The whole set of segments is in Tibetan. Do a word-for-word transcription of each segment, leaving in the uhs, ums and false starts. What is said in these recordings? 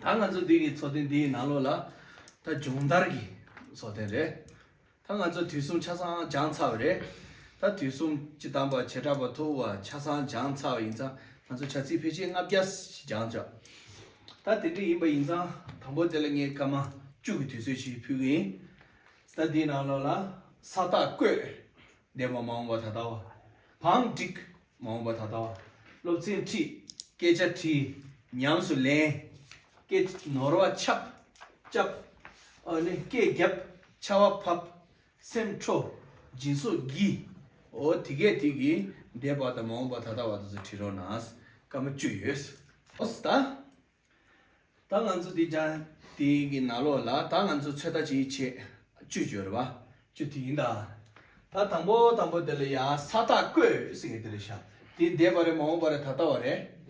ད་ང་ཚོ་འདི་གི་འཚོ་རྟེན་འདིའི་ནང་ལོགས་ལ་ད་སྦྱོང་བརྡར་གྱི་འཚོ་རྟེན་རེད། ད་ང་ཚོ་དུས་གསུམ་ཆ་ཚང་སྦྱངས་ཚར་བ་རེད། ད་དུས་གསུམ་སྤྱི་དང་པ་བྱེ་བྲག་པ་ཐུབ་པ་ཆ་ཚང་སྦྱངས་ཚར་བ་ཡིན་ཙང་ང་ཚོ་བྱ་ཚིག་ཕལ་ཆེར་ལྔ་བརྒྱ་ཞིག་སྦྱངས་ཆོག་ད་དེ་འདྲ་ཡིན་པ་ཡིན་ཙང་དང་པོ་དེ་ལ་ངས་སྐར་མ་བཅུ་གི་དུས་ཚོད་ཅིག་ཕུལ་གི་ཡིན། ད་འདིའི་ནང་ལོགས་ལ་ས་རྟགས་བཀོད། འདས་པ་མ་འོངས་པ་ད་ལྟ་བ། བང་བསྒྲིགས། མ་འོངས་པ་ད་ལྟ་བ། སློབ་ཚན་ཁྲིད། སྐད་ཆ་དྲིས། ཉམས་སུ་ལེན། སྐད་ནོར་བ་ཁྱབ། བཅབ། ཨ་ནི་སྐད་བརྒྱབ། ཆར་པ་བབས། སེམས་འཕྲོ། སྦྱིན་སོགས་བགྱིས། འོ་དེ་གས་དེ་གི་འདས་པ་དང་མ་འོངས་པ་ད་ལྟ་བ་དེ་ཚོ་བྲིས་རོགས་གནང་། སྐར་མ་བཅུ་ཡོད། ཨོ་ད། ད་ང་ཚོ་འདི་ཅང་དེ་གི་ནང་ལོགས་ལ་ད་ང་ཚོ་ཚོད་ལྟ་བྱེད་ཆེད་བཅུ་བརྗོད་རེད་བ། བཅུ་དེ་ཡིན་ད། ད་དང་པོ་དང་པོ་དེ་ལ་ཡང་ས་རྟགས་བཀོད་ཟེར་མཁན་དེ་རེད་ཤག་དེ་འདས་པ་རེད་མ་འོངས་པ་རེད་ད་ལྟ་བ་རེད།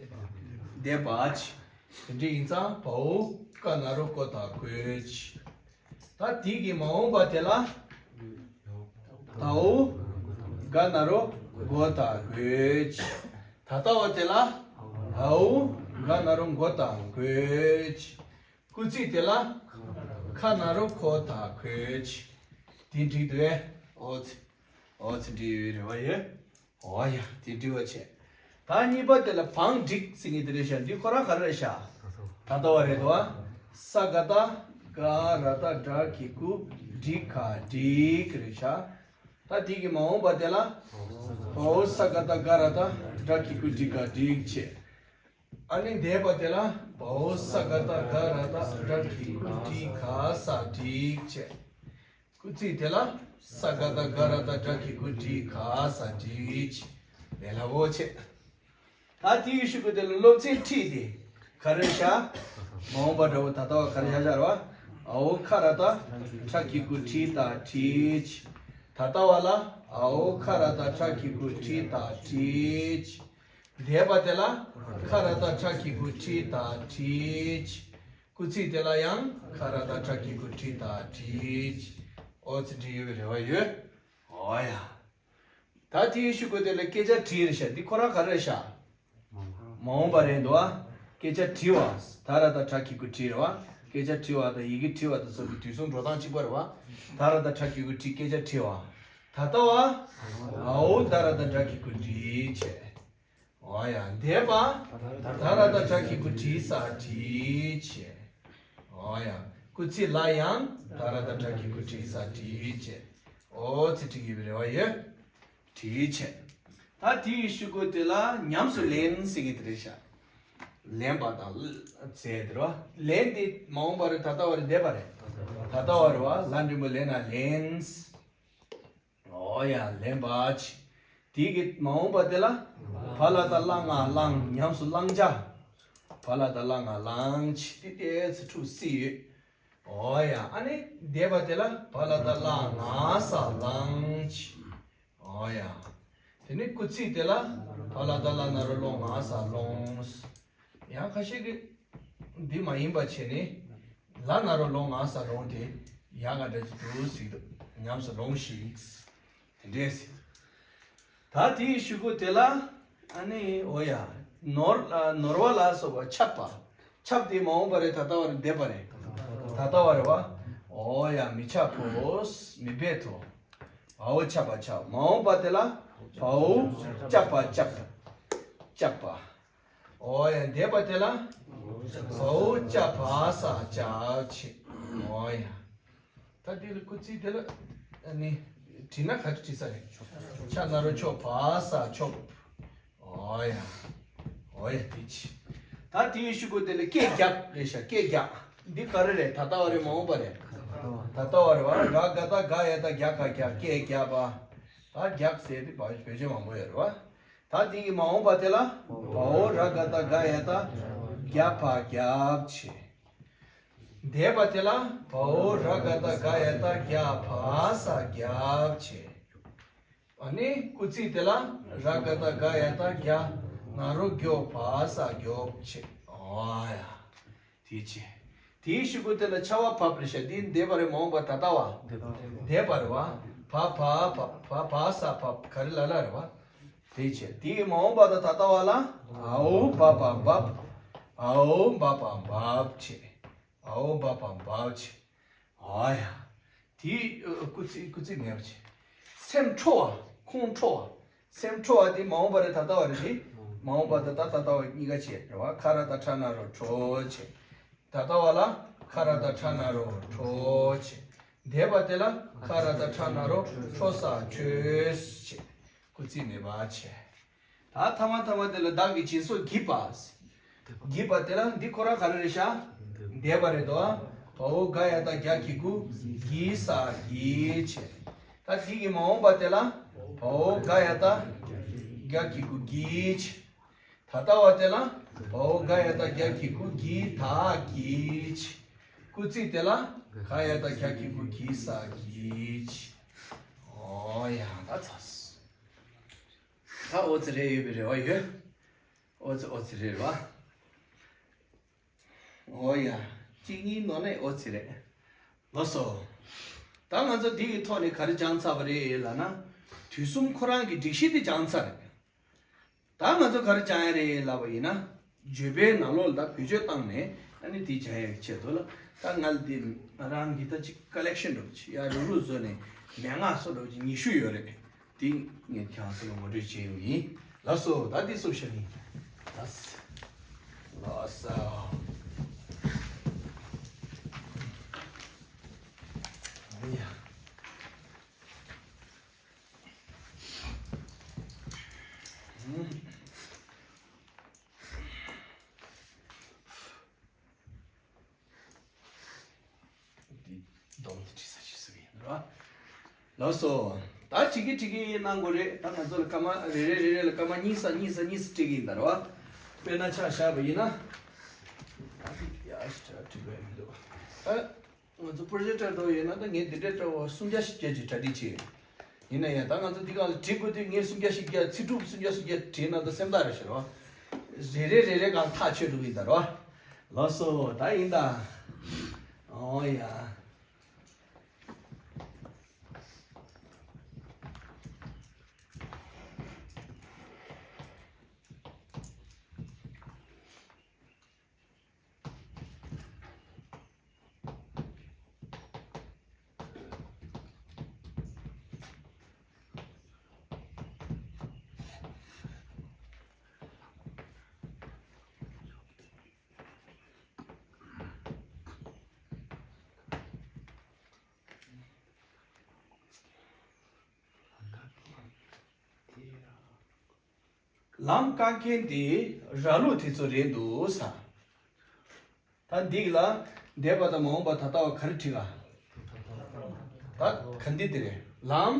འདས་པ་ཅི། དེ་འདྲ་ཡིན་ཙང་བའོ་ཀ་ན་རོ་ཀོ་ཐ་བཀོད་ཅི། ད་དེ་གི་མ་འོངས་པ་དེ་ལ། དའོ། ག་ན་རོ་གོ་ཐ་བཀོད་ཅི། ད་ལྟ་བ་དེ་ལ། འའོ། ག་ན་རོ་མགོ་ཐ་བཀོད་ཅི། སྐུལ་ཚིག་དེ་ལ། ཁ་ན་རོ་ཁོ་ཐ་བཀོད་ཅི། དེ་འགྲིག་འདུག་གས། ཨོ་ཙི། ཨོ་ཙི་འགྲིག་ཡོད་རེ་བ་ཡོད། ཨོ་ཡ་དེ་འགྲིག་པ་བྱས། ད་གཉིས་པ་དེ་ལ་བང་བསྒྲིགས་ཟེར་མཁན་དེ་རེད་ཤག་འདི་ཁོ་རང་ག་རེ་རེད་ཤག་ད་ལྟ་བ་རེད་དོ། ས་ག་ད་ག་ར་ད་དྲ་གི་གུ་བྲི་ག་བསྒྲིགས་རེད་ཤག་ད་དེ་གི་མ་འོངས་པ་དེ་ལ། བའོ་ས་ག་ད་ག་ར་ད་དྲ་གི་གུ་བྲི་ག་བསྒྲིགས་བྱས། ཨ་ནི་འདས་པ་དེ་ལ། བའོ་ས་ག་ད་ག་ར་ད་དྲ་གི་གུ་བྲི་ག་ས་བསྒྲིགས་བྱས། སྐུལ་ཚིག་དེ་ལ། ས་ག་ད་ག་ར་ད་དྲ་གི་གུ་བྲི་ག་ས་བསྒྲིགས་བྱས། ལས་སླ་པོ་བྱས། ད་དེའི་གཞུག་གུ་དེ་ལ་སློབ་ཚན་ཁྲིད་དེ། ག་རེ་བཞག་མ་འོངས་པ་འདྲ་བོ་ད་ལྟ་བ་ག་རེ་བཞག་བཞག་རེད་བ། འའོ་ཁ་ར་ད་དྲ་གི་གུ་བྲི་ད་བསྒྲིགས་བྱས། ད་ལྟ་བ་ལ། འའོ་ཁ་ར་ད་དྲ་གི་གུ་བྲི་ད་བསྒྲིགས་བྱས། འདས་པ་དེ་ལ། ཁ་ར་ད་དྲ་གི་གུ་བྲི་ད་བསྒྲིགས་བྱས། སྐུལ་ཚིག་དེ་ལ་ཡང་ཁ་ར་ད་དྲ་གི་གུ་བྲི་ད་བསྒྲིགས་བྱས། ཨོ་ཙི་འགྲིག་ཡོད་པའི་རེ་བ་ཡོད། ཨོ་ཡ། ད་དེའི་གཞུག་གུ་དེ་ལ་སྐད་ཆ་དྲིས་རེད་ཤག་འདི་ཁོ་རང་ག་རེ་རེད་ཤག་མ་འོངས་པ་རེད་འདུག་ཨ། སྐད་ཆ་དྲི་བ། ད་ར་ད་དྲ་གི་གུ་དྲི་རེད་བ། སྐད་ཆ་དྲི་བ་དང་ཡི་གེ་བྲི་བ་དང་སོགས་ཀྱི་དུས་གསུམ་འགྲོ་སྟངས་གཅིག་པ་རེད་བ། ད་ར་ད་དྲ་གི་གུ་དྲི། སྐད་ཆ་དྲི་བ། ད་ལྟ་བ། འའོ་ད་ར་ད་དྲ་གི་གུ་དྲི་བྱས། འོ་ཡ། འདས་པ། ད་ར་ད་དྲ་གི་གུ་བྲི་ས་བསྒྲིགས་བྱས། འོ་ཡ། སྐུལ་ཚིག་ལ་ཡང་ད་ར་ད་དྲ་གི་གུ་བྲི་ས་བསྒྲིགས་བྱས། ཨོ་ཙི་འགྲིག་ཡོད་པའི་རེ་བ་ཡོད། བྲིས་བྱས། ད་དེའི་གཞུག་གུ་དེ་ལ་ཉམས་སུ་ལེན་ཟེར་གྱི་དེ་རེད་ཤག་ལེན་པ་དང་ཟེར་དེ་རེད་བ། ལེན་དེ་མ་འོངས་པ་རེད་ད་ལྟ་བ་རེད་འདས་པ་རེད། ད་ལྟ་བ་རེད་བ། ལ་འགྲེང་བུ་ལེན་ན་ལེན། ཨོ་ཡ་ལེན་པ་ཅི། དེ་གི་མ་འོངས་པ་དེ་ལ། བ་ལ་ད་བླ་ང་བླངས། ཉམས་སུ་བླང་བྱ། བ་ལ་ད་བླ་ང་བླངས་ཅི། དེ་ཏོག་ཙམ་འཁྲུག་སྲིད་ཡོད། ཨོ་ཡ། ཨ་ནི་འདས་པ་དེ་ལ་བ་ལ་ད་བླ་ང་ས་བླངས་ཅི། ཨོ་ཡ། དེ་ནི་སྐུལ་ཚིག་དེ་ལ་བ་ལ་ད་བླ་ན་རོ་ལོ་ང་ས་ལོངས། ཡང་ཁ་ཤས་ཀྱིས་འདི་མ་ཡིན་པ་བྱས་ནས་ལ་ན་རོ་ལོ་ང་ས་ལོངས་ཏེ་ཡ་ང་འདྲ་ཅིག་འདུག་ཟེར་གྱི་འདུག་ཉམས་སུ་ལོངས་ཤིག་དེ་འདྲས་ཟེར། ད་དེའི་གཞུག་གུ་དེ་ལ་ཨ་ནི་ཨོ་ཡ། ནོར་ནོར་བ་ལ་སོགས་པ་ཁྱབ་པ། ཁྱབ་དེ་མ་འོངས་པ་རེད་ད་ལྟ་བ་རེད་འདས་པ་རེད། ད་ལྟ་བ་རེད་བ། ཨོ་ཡ་མི་ཁྱབ་བོ། མི་འབད་དོ། བའོ་ཁྱབ་པ་ཁྱབ། མ་འོངས་པ་དེ་ལ་བའོ་བཅབ་པ་བཅབ། བཅབ་པ། ཨོ་ཡ་འདས་པ་དེ་ལ་བའོ་བཅབ་པ་ས་བཅབ་བྱས། ཨོ་ཡ། ད་དེ་ལ་སྐུལ་ཚིག་དེ་ལ་ཨ་ནི་བྲིས་ན་ག་རེ་བྲིས་ས་རེད། ཆ་ན་རོ་ཆོ་བ་ས་ཆོབ། ཨོ་ཡ། ཨོ་ཡ་དེ་ཅི། ད་དེའི་གཞུག་གུ་དེ་ལ་སྐད་རྒྱབ་རེད་ཤག་སྐད་རྒྱག་འདི་ག་རེ་རེད། ད་ལྟ་བ་རེད་མ་འོངས་པ་རེད། ད་ལྟ་བ་རེད་བ། ར་ག་ད་ག་ཡ་ད་རྒྱ་ག་རྒྱག་སྐད་རྒྱབ་པ། ད་རྒྱག་ཟེར་དེ་བ་བོད་ཆོས་མང་པོ་ཡོད་རེད་བ། ད་དེ་གི་མ་འོངས་པ་དེ་ལ་བའོ་ར་ག་ད་ག་ཡ་ད་རྒྱ་བ་རྒྱབ་བྱས། འདས་པ་དེ་ལ་བའོ་ར་ག་ད་ག་ཡ་ད་རྒྱ་བ་ས་རྒྱབ་བྱས། ཨ་ནི་སྐུལ་ཚིག་དེ་ལ་ར་ག་ད་ག་ཡ་ད་རྒྱ་ན་རོ་རྒྱོ་བ་ས་རྒྱོབ་བྱས། ཨོ་ཡ། དེ་བྱས། དེའི་གཞུག་གུ་དེ་ལ་ཆར་པ་བབས་རེད་ཤག་འདི་འདས་པ་རེད་མ་འོངས་པ་ད་ལྟ་བ། འདས་པ་རེད་བ། བ་བ་བ་བ་བ་ས་བབས་ག་རེ་ལ་ལ་རེད་བ། དེ་བྱས། དེའི་མ་འོངས་པ་དང་ད་ལྟ་བ་ལ་འའོ་བ་བ་བབས། འའོ་འབབ་པ་འབབ་བྱེད། འའོ་འབབ་པ་འབབ་བྱེད། ཨ་ཡ། དེ་སྐུལ་ཚིག་སྐུལ་ཚིག་མེད་པ་བྱེད། སེམས་ཁྲོ་བ། ཁོང་ཁྲོ་བ། སེམས་ཁྲོ་བ་དེ་མ་འོངས་པ་རེད་ད་ལྟ་བ་རེད་དེ། མ་འོངས་པ་དང་ད་ད་ལྟ་བ་གཉིས་ཀ་བྱེད་རེད་བ། ཁ་ར་ད་ཁྲ་ན་རོ་ཁྲོ་བྱེད། ད་ལྟ་བ་ལ་ཁ་ར་ད་ཁྲ་ན་རོ་ཁྲོ་བྱེད། འདས་པ་དེ་ལ་ཁ་ར་ད་ཁྲ་ན་རོ་ཁྲོ་ས་ཁྲོས་བྱེད། སྐུལ་ཚིག་མེད་པ་བྱེད། ད་ཐ་མ་ཐ་མ་དེ་ལ་བདག་གི་སྦྱིན་སོགས་བགྱིས་པ། བགྱིས་པ་དེ་ལ་འདི་ཁོ་རང་ག་རེ་རེད་ཤག་འདས་པ་རེད་དོ། བའོ་ག་ཡ་བཏགས་གྱ་གི་གུ་བགྱིས་ས་བགྱིས་བྱེད། ད་འདི་གི་མ་འོངས་པ་དེ་ལ་བའོ་ག་ཡ་བཏགས་གྱ་གི་གུ་བགྱིས་བྱེད། ད་ལྟ་བ་དེ་ལ་བའོ་ག་ཡ་བཏགས་གྱ་གི་གུ་བགྱིས་ད་བགྱིས་བྱེད། སྐུལ་ཚིག་དེ་ལ་ག་ཡ་བཏགས་གྱ་གི་གུ་བགྱིས་ས་བགྱིས་བྱེད། ཨོ་ཡ་ད་ཚར། ད་ཨོ་ཙི་རེ་ཡོད་པའི་རེ་བ་ཡོད། ཨོ་ཙི་ཨོ་ཙི་རེད་བ། ཨོ་ཡ། གཅིག་གཉིས་ནོར་ནས་ཨོ་ཙི་རེད། ལགས་སོ། ད་ང་ཚོ་འདི་གི་ཐོག་ནས་ག་རེ་སྦྱངས་ཚར་བ་རེད་ལབ་ན། དུས་གསུམ་ཁོ་རང་གི་སྒྲིག་གཞི་དེ་སྦྱངས་ཚར་རེད། ད་ང་ཚོ་ག་རེ་སྦྱང་ཡ་རེད་ལབ་པ་ཡིན་ན། བརྗོད་པའི་ནང་ལོགས་ལ་ད་བེད་སྤྱོད་བཏང་ནས་ཨ་ནི་དེ་སྦྱང་ཡ་གི་ཆེད་དུ་ལ། ད་ང་ལ་འདི་ང་རང་གི་ད་ཅིག་ཀ་ལེག་ཤན་འདྲ་པོ་ཅིག་ཡ་རུག་རུག་བཟོས་ནས་མན་ངག་སོགས་འདྲ་པོ་ཅིག་ཉི་ཤུ་ཡོད་རེད། དེ་ངས་ཁྱེད་རང་ཚོ་ལ་ངོ་སྤྲོད་བྱས་ཡོང་ཡིན། ལགས་སོ། ད་འདི་སུབ་བཞག་ཡིན། ལགས་སོ། ལགས་སོ། ཨ་ཡ། འདི་སྡོམ་དེ་བྲིས་ས་བྲིས་ས་ཡིན་ར། ལགས་སོ། ད་བྲིས་ཀྱི་བྲིས་ཀྱི་གནང་དགོས་རེད། ད་ང་ཚོ་ལ་སྐར་མ་རེ་རེ་རེ་རེ་ལ་སྐར་མ་གཉིས་ས་གཉིས་ས་གཉིས་ས་སྤྲད་ཀྱི་ཡིན་ད་ར་བ། དཔེར་ན་ཆ་བཞག་པ་ཡིན་ན། ད་འདི་ཡ་ཞིག་བྲིས་པ་མི་འདུག་ད་ང་ཚོ་པོ་རོ་ཇེག་ཊར་འདྲ་བོ་ཡོད་ན་ད་ངས་འདི་འདྲའི་འདྲ་བོ་སུམ་བརྒྱ་ཞིག་བརྒྱབ་ཀྱི་གྲ་སྒྲིག་བྱས། ཡིན་ན་ཡང་ད་ང་ཚོ་འདི་ག་ལ་བྲིས་དགོས་དུས་ངས་སུམ་བརྒྱ་ཞིག་བརྒྱབ། ཚིག་གྲུབ་སུམ་བརྒྱ་སུམ་བརྒྱ་བྲིས་ན་ད་སེམས་ཐག་རེད་ཤག་རོ། རེ་རེ་རེ་རེ་གང་ཐག་ཆོད་འགྲོ་གི་ཡིན་ད་རོ། ལགས་སོ། ད་ཡིན་ད། ཨོ་ཡ། ལམ་བཀག་མཁན་དེ་ར་ལུག་དེ་ཚོ་རེད་འདུག་ས། ད་འདི་ལ་འདས་པ་དང་མ་འོངས་པ་ད་ལྟ་བ་ག་རེ་བྲིས་ག་ད་ག་འདི་དེ་རེད། ལམ་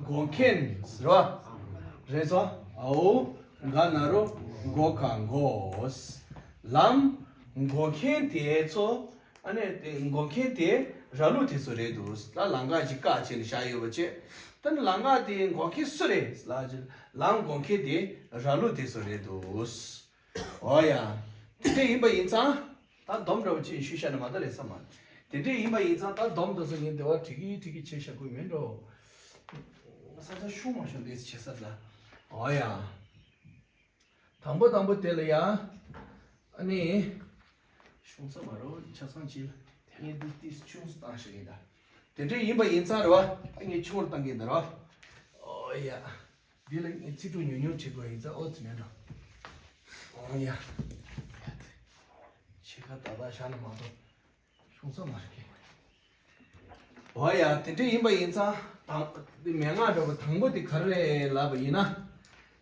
འགོག་མཁན་ཟེར་བ་རེད་ཚོ། འའོ་ག་ན་རོ་འགོག་ག་འགོག་ལམ་འགོག་མཁན་དེ་ཚོ། ཨ་ནི་དེ་འགོག་མཁན་དེ་ར་ལུག་དེ་ཚོ་རེད་འདུག་ད་ལམ་ཁ་ཅིག་བཀག་བྱས་ནས་བཞག་ཡོད་པ་བྱས། ད་ནི་ལམ་ཁ་དེ་འགོག་མཁན་སུ་རེད་ལབ་ཅིག་ལམ་འགོག་མཁན་དེ་ར་ལུག་དེ་ཚོ་རེད་འདུག་ཨོ་ཡ། དེ་འདྲ་ཡིན་པ་ཡིན་ཙང་། ད་སྡོམ་འདྲ་པོ་ཅིག་ཞུས་བཞག་ན་མ་གཏོགས་ལས་ས་མ། དེ་འདྲ་ཡིན་པ་ཡིན་ཙང་ད་སྡོམ་དེ་ཚོ་ངས་འདི་བ་བྲིས་ཀྱི་བྲིས་ཀྱི་བྱས་བཞག་དགོས་མིན་འགྲོ། ས་ཆ་ཤུགས་མ་ཤོང་འདི་བྱེད་ས་ལ། ཨོ་ཡ། དང་པོ་དང་པོ་དེ་ལ་ཡ། ཨ་ནི། ཤོང་ས་མ་རོ་ཆ་ཚང་ཅིག་ལ་ངས་འདི་ཏིས་ཆུང་སུ་བཏང་ཞིག་ཡིན་ད། དེ་འདྲ་ཡིན་པ་ཡིན་ཙང་རེད་བ། ཨ་ངས་ཆུང་རུ་བཏང་གི་ཡིན་ད་རེད་བ། ཨོ་ཡ། འདི་ལ་ངས་ཚིག་གྲུབ་ཉུང་ཉུང་བྱེད་དགོས་ཡིན་ཙང་ཨོ་ཙི་མེད་འགྲོ། ཨོ་ཡ། ཕྱེད་ཀ་ཏག་ཏག་བཞག་ན་མ་གཏོགས། བྱུང་ས་མ་རེད། འོ་ཡ། དེ་འདྲ་ཡིན་པ་ཡིན་ཙང་དང་། དེ་མན་ངག་འདྲ་པོ་དང་པོ་དེ་ག་རེ་རེད་ལབ་པ་ཡིན་ན།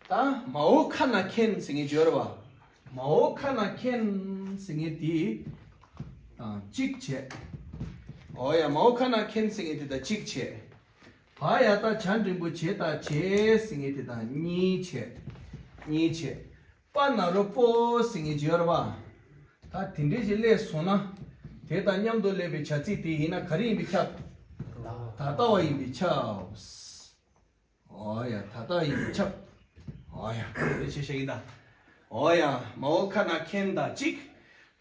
ད་མའོ་ཁ་ན་མཁན་ཟེར་མཁན་ཡོད་རེད་བ། མའོ་ཁ་ན་མཁན་ཟེར་མཁན་དེ་དང་གཅིག་བྱས། འོ་ཡ། མའོ་ཁ་ན་མཁན་ཟེར་མཁན་དེ་དང་གཅིག་བྱས། བ་ཡ་བཏགས་བྱ་འགྲེང་བུ་བྱེ་ད་བྱེད་ཟེར་མཁན་དེ་དང་གཉིས་བྱས། གཉིས་བྱས། པ་ན་རོ་པོ་ཟེར་མཁན་ཅིག་ཡོད་རེད་བ། ད་དེ་འདྲའི་ཞིག་སླེབས་སོང་ན། དེ་དང་མཉམ་དུ་སླེབས་པའི་བྱ་ཚིག་དེ་ཡིན་ན་ག་རེ་ཡིན་པས་ཁྱབ། ད་ལྟ་བ་ཡིན་པས་ཁྱབ། འོ་ཡ། ད་ལྟ་ཡིན་པས་ཁྱབ། འོ་ཡ། དེ་ཆེ་ཤ་ཡིན་ད། འོ་ཡ། མའོ་ཁ་ན་མཁན་དང་གཅིག་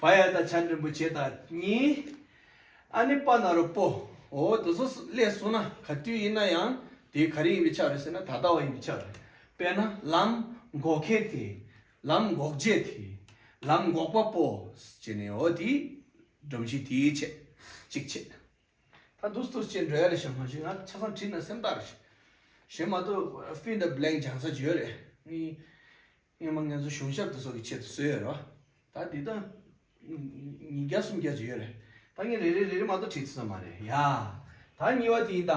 བ་ཡ་བཏགས་བྱ་འགྲེང་བུ་བྱེ་ད་གཉིས། ཨ་ནི་པ་ན་རོ་པོ། འོ་དེ་ཚོ་སླེབས་སོང་ན་ག་དུས་ཡིན་ན་ཡང་དེ་ག་རེ་ཡིན་པས་ཁྱབ་རེད་ཟེར་ན་ད་ལྟ་བ་ཡིན་པས་ཁྱབ་རེད། དཔེར་ན་ལམ་འགོག་མཁན་དེ། ལམ་འགོག་བྱེད་དེ། ལམ་འགོག་པ་པོ་ཟེར་ནས་འོ་དེ་སྒྲོམ་གཞི་དེའི་ཆེད་གཅིག་བྱས། ད་འདུག་སེ་འདུག་སེ་བྱས་འགྲོ་ཡ་རེད་ཤག་མ་གཞི་ང་ཆ་ཚང་བྲིས་ན་སེམས་ཐག་རེད་ཤག་གཞན་མ་གཏོགས་fill in the blank སྦྱང་ས་ཅིག་ཡོད་རེད། ངས་སྔོན་མ་ང་ཚོ་གཞུང་ཞབས་དེ་ཚོ་གི་ཆེད་དུ་བཟོས་ཡོད་རེད་བ། ད་འདི་ད་ཉིས་བརྒྱ་སུམ་བརྒྱ་ཅིག་ཡོད་རེད། ད་ངས་རེ་རེ་རེ་རེ་མ་གཏོགས་བྲིས་ཐུབ་ས་མ་རེད་ཡ། ད་གཉིས་པ་དེ་ཡིན་ད།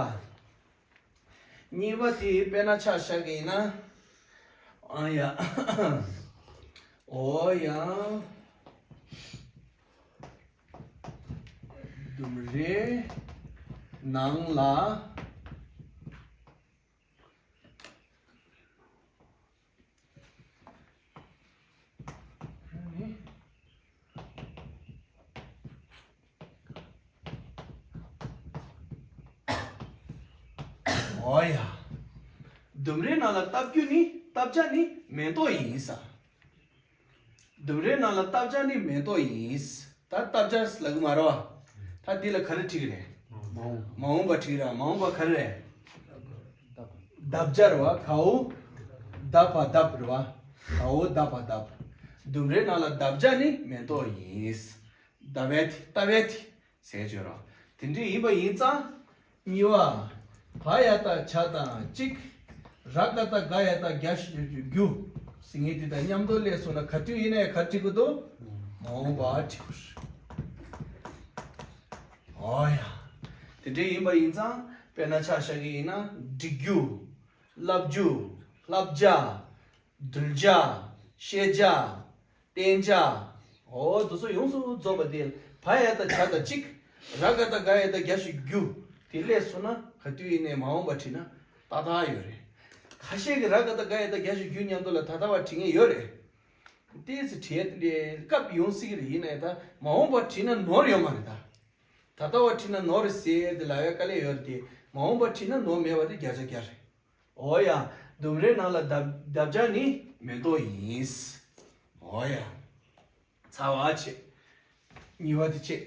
གཉིས་པ་དེ་དཔེར་ན་ཆ་བཞག་གི་ཡིན་ན། ཨ་ཡ། ཨོ་ཡ། ལྡུམ་རའི་ནང་ལ། ཨོ་ཡ། ལྡུམ་རའི་ནང་ལ་ལྟ་རྒྱུ་ནི་ལྟ་བྱ་ནི་མེ་ཏོག་ཡིན་ས། ལྡུམ་རའི་ནང་ལ་ལྟ་བྱ་ནི་མེ་ཏོག་ཡིན། ད་ལྟ་བྱ་ལབ་གི་མ་རེད་བ། ད་འདི་ལ་ག་རེ་བྲིས་ཀྱི་རེད། མ་འོངས་པ་བྲིས་ར། མ་འོངས་པ་ག་རེ་རེད། ལྡབ་བྱ་རེད་བ། གའོ་ལྡ་བ་ལྡབ་རེད་བ། གའོ་ལྡ་བ་ལྡབ། ལྡུམ་རའི་ནང་ལ་ལྡབ་བྱ་ནི་མེ་ཏོག་ཡིན། ལྡ་བའི་ལྡི་ལྟ་བའི་ལྡི་ཟེར་བརྗོད་རོགས། དེ་འདྲ་ཡིན་པ་ཡིན་ཙང་། གཉིས་པ། བ་ཡ་བཏགས་བྱ་དང་གཅིག་ར་ག་བཏགས་རྒ་ཡ་བཏགས་རྒྱ་ཞབས་ཀྱུ་རྒྱུ། ཟེར་མཁན་དེ་དང་མཉམ་དུ་སླེབས་སོང་ན་ག་དུས་ཡིན་ན་ཡང་ག་རེ་བྲིས་དགོས་འདུག་མ་འོངས་པ་བྲིས་དགོས་རེད། ཨོ་ཡ། དེ་འདྲ་ཡིན་པ་ཡིན་ཙང་དཔེར་ན་ཆ་བཞག་གི་ཡིན་ན་འབྲི་རྒྱུ། བསླབ་རྒྱུ། བསླབ་བྱ། གདུལ་བྱ། ཤེས་བྱ། བསྟེན་བྱ། འོ་དེ་ཚོ་ཡོངས་སུ་རྫོགས་པ་དེ་བ་ཡ་བཏགས་བྱ་དང་གཅིག་ར་ག་བཏགས་རྒ་ཡ་བཏགས་རྒྱ་ཞབས་ཀྱུ་རྒྱུ་དེ་སླེབས་སོང་ན་ག་དུས་ཡིན་ནའི་མ་འོངས་པ་བྲིས་ན་ཏག་ཏག་ཡོད་རེད། ཁ་ཤས་ཀྱིས་ར་ག་བཏགས་རྒ་ཡ་བཏགས་རྒྱ་ཞབས་ཀྱུ་རྒྱུ་མཉམ་དུ་ལ་ད་ལྟ་བ་བྲིས་མཁན་ཡོད་རེད། ཏོག་ཙམ་བྲིས་ཏེ་སྐབས་ཡོང་སྲིད་ཀྱི་རེད། ཡིན་ནའི་ད་མ་འོངས་པ་བྲིས་ན་ནོར་ཡོད་མ་རེད་ད། ད་ལྟ་བ་བྲིས་ན་ནོར་རེད་ཟེར་དེ་ལབ་ཡ་དཀའ་ལས་ཡོད་རེད་དེ། མ་འོངས་པ་བྲིས་ན་ནོར་མེད་པ་དེ་བརྒྱ་ཆ་བརྒྱ་རེད། འོ་ཡ། ལྡུམ་རའི་ནང་ལ་ལྡབ་ལྡབ་བྱ་ནི་མེ་ཏོག་ཡིན། འོ་ཡ། ཚར་བ་བྱས། གཉིས་པ་དེ་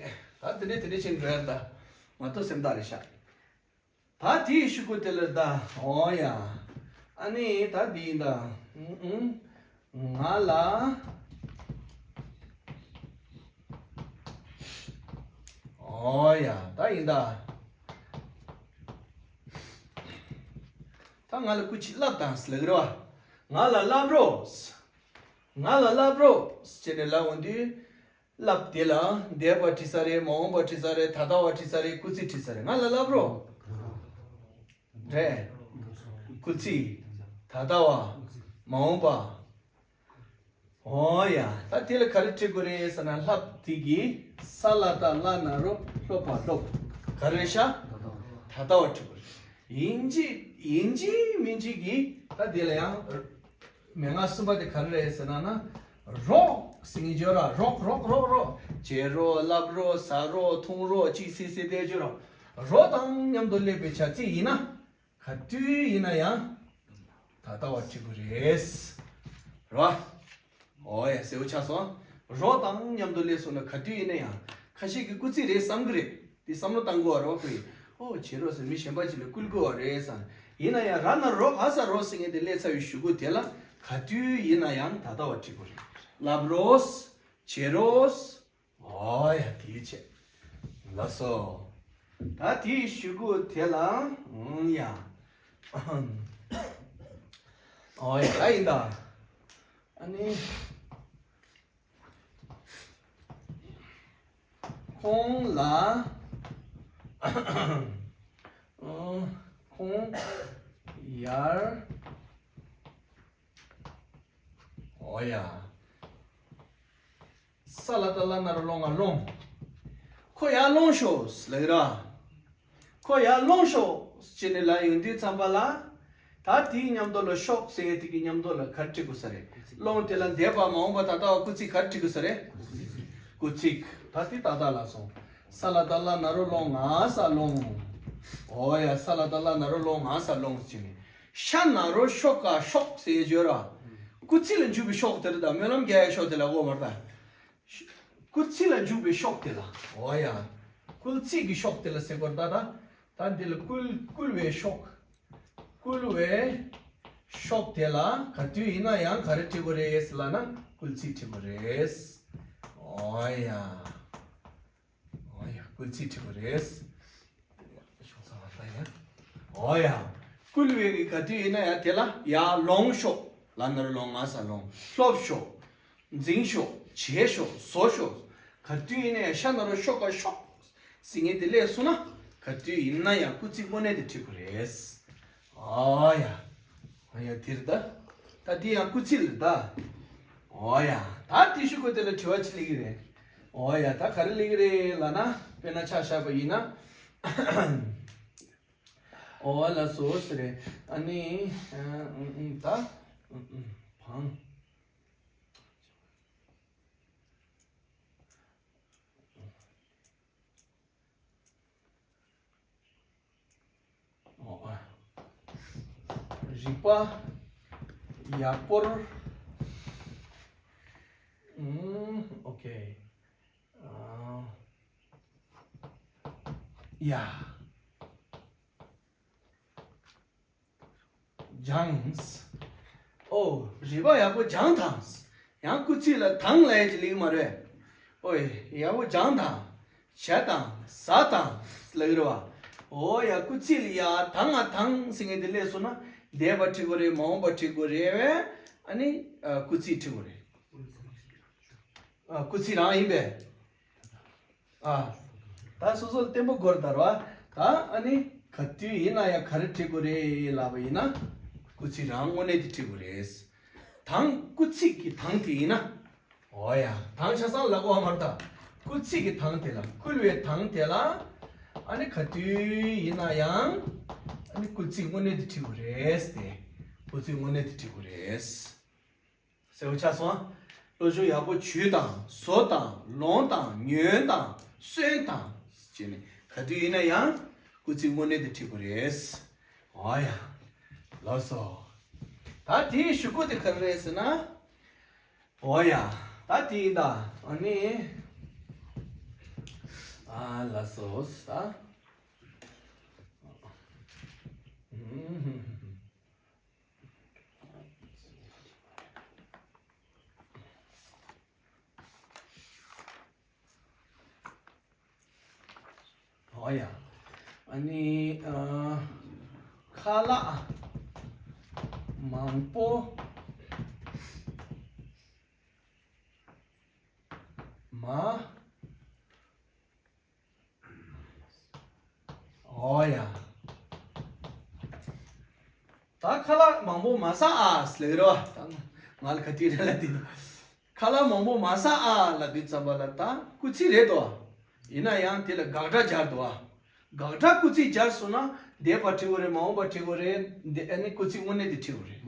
བྱས། ད་དེ་འདྲས་དེ་འདྲས་བྱས་འགྲོ་ཡ་ད། མ་གཏོགས་སེམས་ཐག་རེད་ཤག་ད་དེའི་ཤུ་གུ་དེ་ལ་ད། འོ་ཡ། ཨ་ནི་ད་འདི་ཡིན་ད། ཨུ་ཨུ། ང་ལ། འོ་ཡ། ད་ཡིན་ད། ད་ང་ལ་སྐུ་མཁྱེན་ལབ་དང་ཟེར་ལབ་ཀྱི་རེད་བ། ང་ལ་ལབ་རོགས། ང་ལ་ལབ་རོགས་ཟེར་ནས་ལབ་འོང་དུས། ལབ་དེ་ལ་འདས་པ་བྲིས་ས་རེད། མ་འོངས་པ་བྲིས་ས་རེད། ད་ལྟ་བ་བྲིས་ས་རེད། སྐུལ་ཚིག་བྲིས་ས་རེད། ང་ལ་ལབ་རོགས། རེད། སྐུལ་ཚིག་ད་ལྟ་བ། མ་འོངས་པ། འོ་ཡ། ད་དེ་ལ་ག་རེ་བྲིས་དགོས་རེད་ཟེར་ན། ལྷབ་དེ་གི་ས་ལ་བཏགས་སླ་ན་རོ་སློ་བ་སློབ། ག་རེ་རེད་ཤག་ད་ལྟ་བ་བྲིས་དགོས་རེད། ཡིན་གཅིག་ཡིན་གཅིག་མིན་གཅིག་གིས་ད་དེ་ལ་ཡང་། མན་ངག་གསུམ་པ་དེ་ག་རེ་རེད་ཟེར་ན་ན། རོགས་ཟེར་མཁན་བརྗོད་ར། རོགས་རོགས་རོགས་རོགས། བྱེད་རོགས། ལབ་རོགས། ཟ་རོགས། འཐུང་རོགས། ཅིག་སེ་སེ་དེ་བརྗོད་ར། རོགས་དང་མཉམ་དུ་སླེབས་པའི་བྱ་ཚིག་ཡིན་ན། ག་དུས་ཡིན་ན་ཡང་ད་ལྟ་བ་བྲིས་དགོས་རེད། རེད་བ། འོ་ཡ། གསལ་པོ་ཆགས་སོང་། རོགས་དང་མཉམ་དུ་སླེབས་སོང་ན་ག་དུས་ཡིན་ན་ཡང་ཁ་ཤས་ཀྱིས་སྐུལ་ཚིག་རེད་བསམ་གྱི་རེད། དེ་བསམ་བློ་བཏང་དགོས་པ་རེད་བ། ཁོ་ཡིས་ཨོ་བྱེད་རོགས་ཟེར་མི་གཞན་པ་ཅིག་ལ་སྐུལ་དགོས་པ་རེད་བསམ། ཡིན་ན་ཡང་ར་ན་རོ་ག་ས་རོ་ཟེར་མཁན་དེ་སླེབས་ཚར་བའི་གཞུག་གུ་དེ་ལ་ག་དུས་ཡིན་ན་ཡང་ད་ལྟ་བ་བྲིས་དགོས་རེད། ལབ་རོགས། བྱེད་རོགས། ཨོ་ཡ། དེའི་ཆེད། ལགས་སོ། ད་དེའི་གཞུག་གུ་དེ་ལ་ཨང་ཡ། ཨོ་ཡ། ད་ཡིན་ད། ཨ་ནི། ཁོང་ལ། ཁོང་ཡར། ཨོ་ཡ། ས་ལ་བཏགས་སླ་ན་རོ་སློ་ང་སློང་། ཁོ་ཡར་སློང་ཤོག་ལབ་ཀྱི་ར། ཁོ་ཡར་སློང་ཤོག་ཅེས་ནས་ལབ་ཡོང་དུས་ཙམ་པ་ལ། ད་དེའི་མཉམ་དུ་ལ་ཤོག་ཟེར་ཡས་དེ་གི་མཉམ་དུ་ལ་ག་རེ་བྲིས་དགོས་ས་རེད། སློང་དེ་ལ་འདས་པ་མ་འོངས་པ་ད་ལྟ་བ་སྐུལ་ཚིག་ག་རེ་བྲིས་དགོས་ས་རེད། སྐུལ་ཚིག་ད་དེ་ཏག་ཏག་ལ་སོང་། ས་ལ་བཏགས་སླ་ན་རོ་སློ་ང་ས་སློང་། ཨོ་ཡ། ས་ལ་བཏགས་སླ་ན་རོ་སློ་ང་ས་སློང་ཅེས་ནས། ཤ་ན་རོ་ཤོ་ཀ་ཤོག་ཟེར་ཡས་བརྗོད་ར། སྐུལ་ཚིག་ལ་འཇུག་པའི་ཤོག་དེ་རེད་ད། སྨོན་ལམ་རྒྱག་ཡས་ཤོག་དེ་ལ་གོ་མ་རེད་ད། སྐུལ་ཚིག་ལ་འཇུག་པའི་ཤོག་དེ་ལ། འོ་ཡ། སྐུལ་ཚིག་གི་ཤོག་དེ་ལ་ཟེར་དགོས་རེད་ད། ད་འདི་ལ་བསྐུལ་བསྐུལ་བའི་ཤོག་བསྐུལ་བའི་ཤོག་དེ་ལ་ག་དུས་ཡིན་ན་ཡང་ག་རེ་བྲིས་དགོས་རེད་ཟེར་ལབ་ན། སྐུལ་ཚིག་བྲིས་པ་རེད། ཨོ་ཡ། ཨོ་ཡ། སྐུལ་ཚིག་བྲིས་པ་རེད། ཨོ་ཡ། བསྐུལ་བའི་གི་ག་དུས་ཡིན་ན་ཡང་དེ་ལ་ཡ་ལོངས་ཤོག་ལ་ན་རོ་ལོངས་ང་ས་ལོངས། ལྷོབ་ཤོག་འཛིང་ཤོག་བྱེད་ཤོག་བཟོ་ཤོག་ག་དུས་ཡིན་ན་ཡང་ཤ་ན་རོ་ཤོག་ག་ཤོག་ཟེར་མཁན་དེ་སླེབས་སོང་ན། ག་དུས་ཡིན་ན་ཡང་སྐུལ་ཚིག་དངོས་གནས་དེ་བྲིས་དགོས་རེད། ཨོ་ཡ། ཨོ་ཡ། དེ་རེད་ད། ད་དེ་ཡང་སྐུལ་ཚིག་རེད་ད། ཨོ་ཡ། ད་དེ་ཞུ་དགོས་དེ་ལ་དྲི་བ་ཅི་སླེབས་ཀྱི་རེད། ཨོ་ཡ། ད་ག་རེ་སླེབས་ཀྱི་རེད་ལབ་ན། དཔེར་ན་ཆ་བཞག་པ་ཡིན་ན། ཨོ་ལགས་སོ་ཟེར་རེད། ཨ་ནི། ཨ་ཨ་ཨ་ད། ཨ་ཨ་བང་། ཨོ། རིག་པ་ཡག་པོར། ཨུམ། ཨོ་ཁེ། ཨ། ཡ། སྦྱངས། ཨོ། རིག་པ་ཡག་པོ་སྦྱངས་དང་། ཡང་སྐུལ་ཚིག་ལ་དང་ལབ་ཡས་ཅིག་སླེབས་ཀྱི་མ་རེད། ཨོ་ཡ། ཡག་པོ་སྦྱངས་དང་། བྱས་དང་། ཟ་དང་ལབ་ཀྱི་རེད་བ། ཨོ་ཡ། སྐུལ་ཚིག་ལ་ཡ་དང་ང་དང་ཟེར་མཁན་དེ་སླེབས་སོང་ན། འདས་པ་བྲིས་དགོས་རེད། མ་འོངས་པ་བྲིས་དགོས་རེད་བས། ཨ་ནི། ཨ། སྐུལ་ཚིག་བྲིས་དགོས་རེད། ཨ། སྐུལ་ཚིག་རང་ཡིན་པས། ཨ། ད་སོ་སོ་ལ་བརྟན་པོ་དགོས་རེད་ད་ར་བ། ད་ཨ་ནི་ག་དུས་ཡིན་ན་ཡང་ག་རེ་བྲིས་དགོས་རེད་ལབ་པ་ཡིན་ན། སྐུལ་ཚིག་རང་དངོས་གནས་དེ་བྲིས་དགོས་རེད། དང་། སྐུལ་ཚིག་གི་དང་དེ་ཡིན་ན། ཨོ་ཡ། དང་ཆ་ཚང་ལབ་དགོས་མ་རེད་ད། སྐུལ་ཚིག་གི་དང་དེ་ལ། སྐུལ་བའི་དང་དེ་ལ། ཨ་ནི་ག་དུས་ཡིན་ན་ཡང་། ཨ་ནི་སྐུལ་ཚིག་དངོས་གནས་དེ་བྲིས་དགོས་རེད་དེ། སྐུལ་ཚིག་དངོས་གནས་དེ་བྲིས་དགོས་རེད། གསལ་པོ་ཆགས་སོང་ཨ། བློ་སྦྱོང་ཡག་པོ་བྱོས་དང་། བཟོ་དང་། ལོངས་དང་། ཉོན་དང་། གསོན་དང་། ཅེས་ནས་ག་དུས་ཡིན་ན་ཡང་སྐུལ་ཚིག་དངོས་གནས་དེ་བྲིས་དགོས་རེད། ཨོ་ཡ། ལགས་སོ། ད་དེའི་གཞུག་གུ་དེ་ག་རེ་རེད་ཟེར་ན། ཨོ་ཡ། ད་དེ་ཡིན་ད། ཨ་ནི། ཨ་ལགས་སོ་ད། ཨོ་ཡ། ཨ་ནི། ཨ། ཁ་ལག་མང་པོ་མ། ཨོ་ཡ། ད་ཁ་ལག་མང་པོ་མ་ཟ་ཨ་ཟེར་ལབ་རོ། ད་ང་ལ་ག་དུས་རེད་ལབ་དུས། ཁ་ལག་མང་པོ་མ་ཟ་ཨ་ལབ་དུས་ཙམ་པ་ལ་ད་སྐུལ་ཚིག་རེད་དོ། ཡིན་ན་ཡང་དེ་ལ་དགག་སྒྲ་སྦྱར་དོ། དགག་སྒྲ་སྐུལ་ཚིག་སྦྱར་སོང་ན་འདས་པ་བྲི་དགོས་རེད། མ་འོངས་པ་བྲི་དགོས་རེད། འདི་ཨ་ནི་སྐུལ་ཚིག་དངོས་གནས་དེ་བྲི་དགོས་རེད།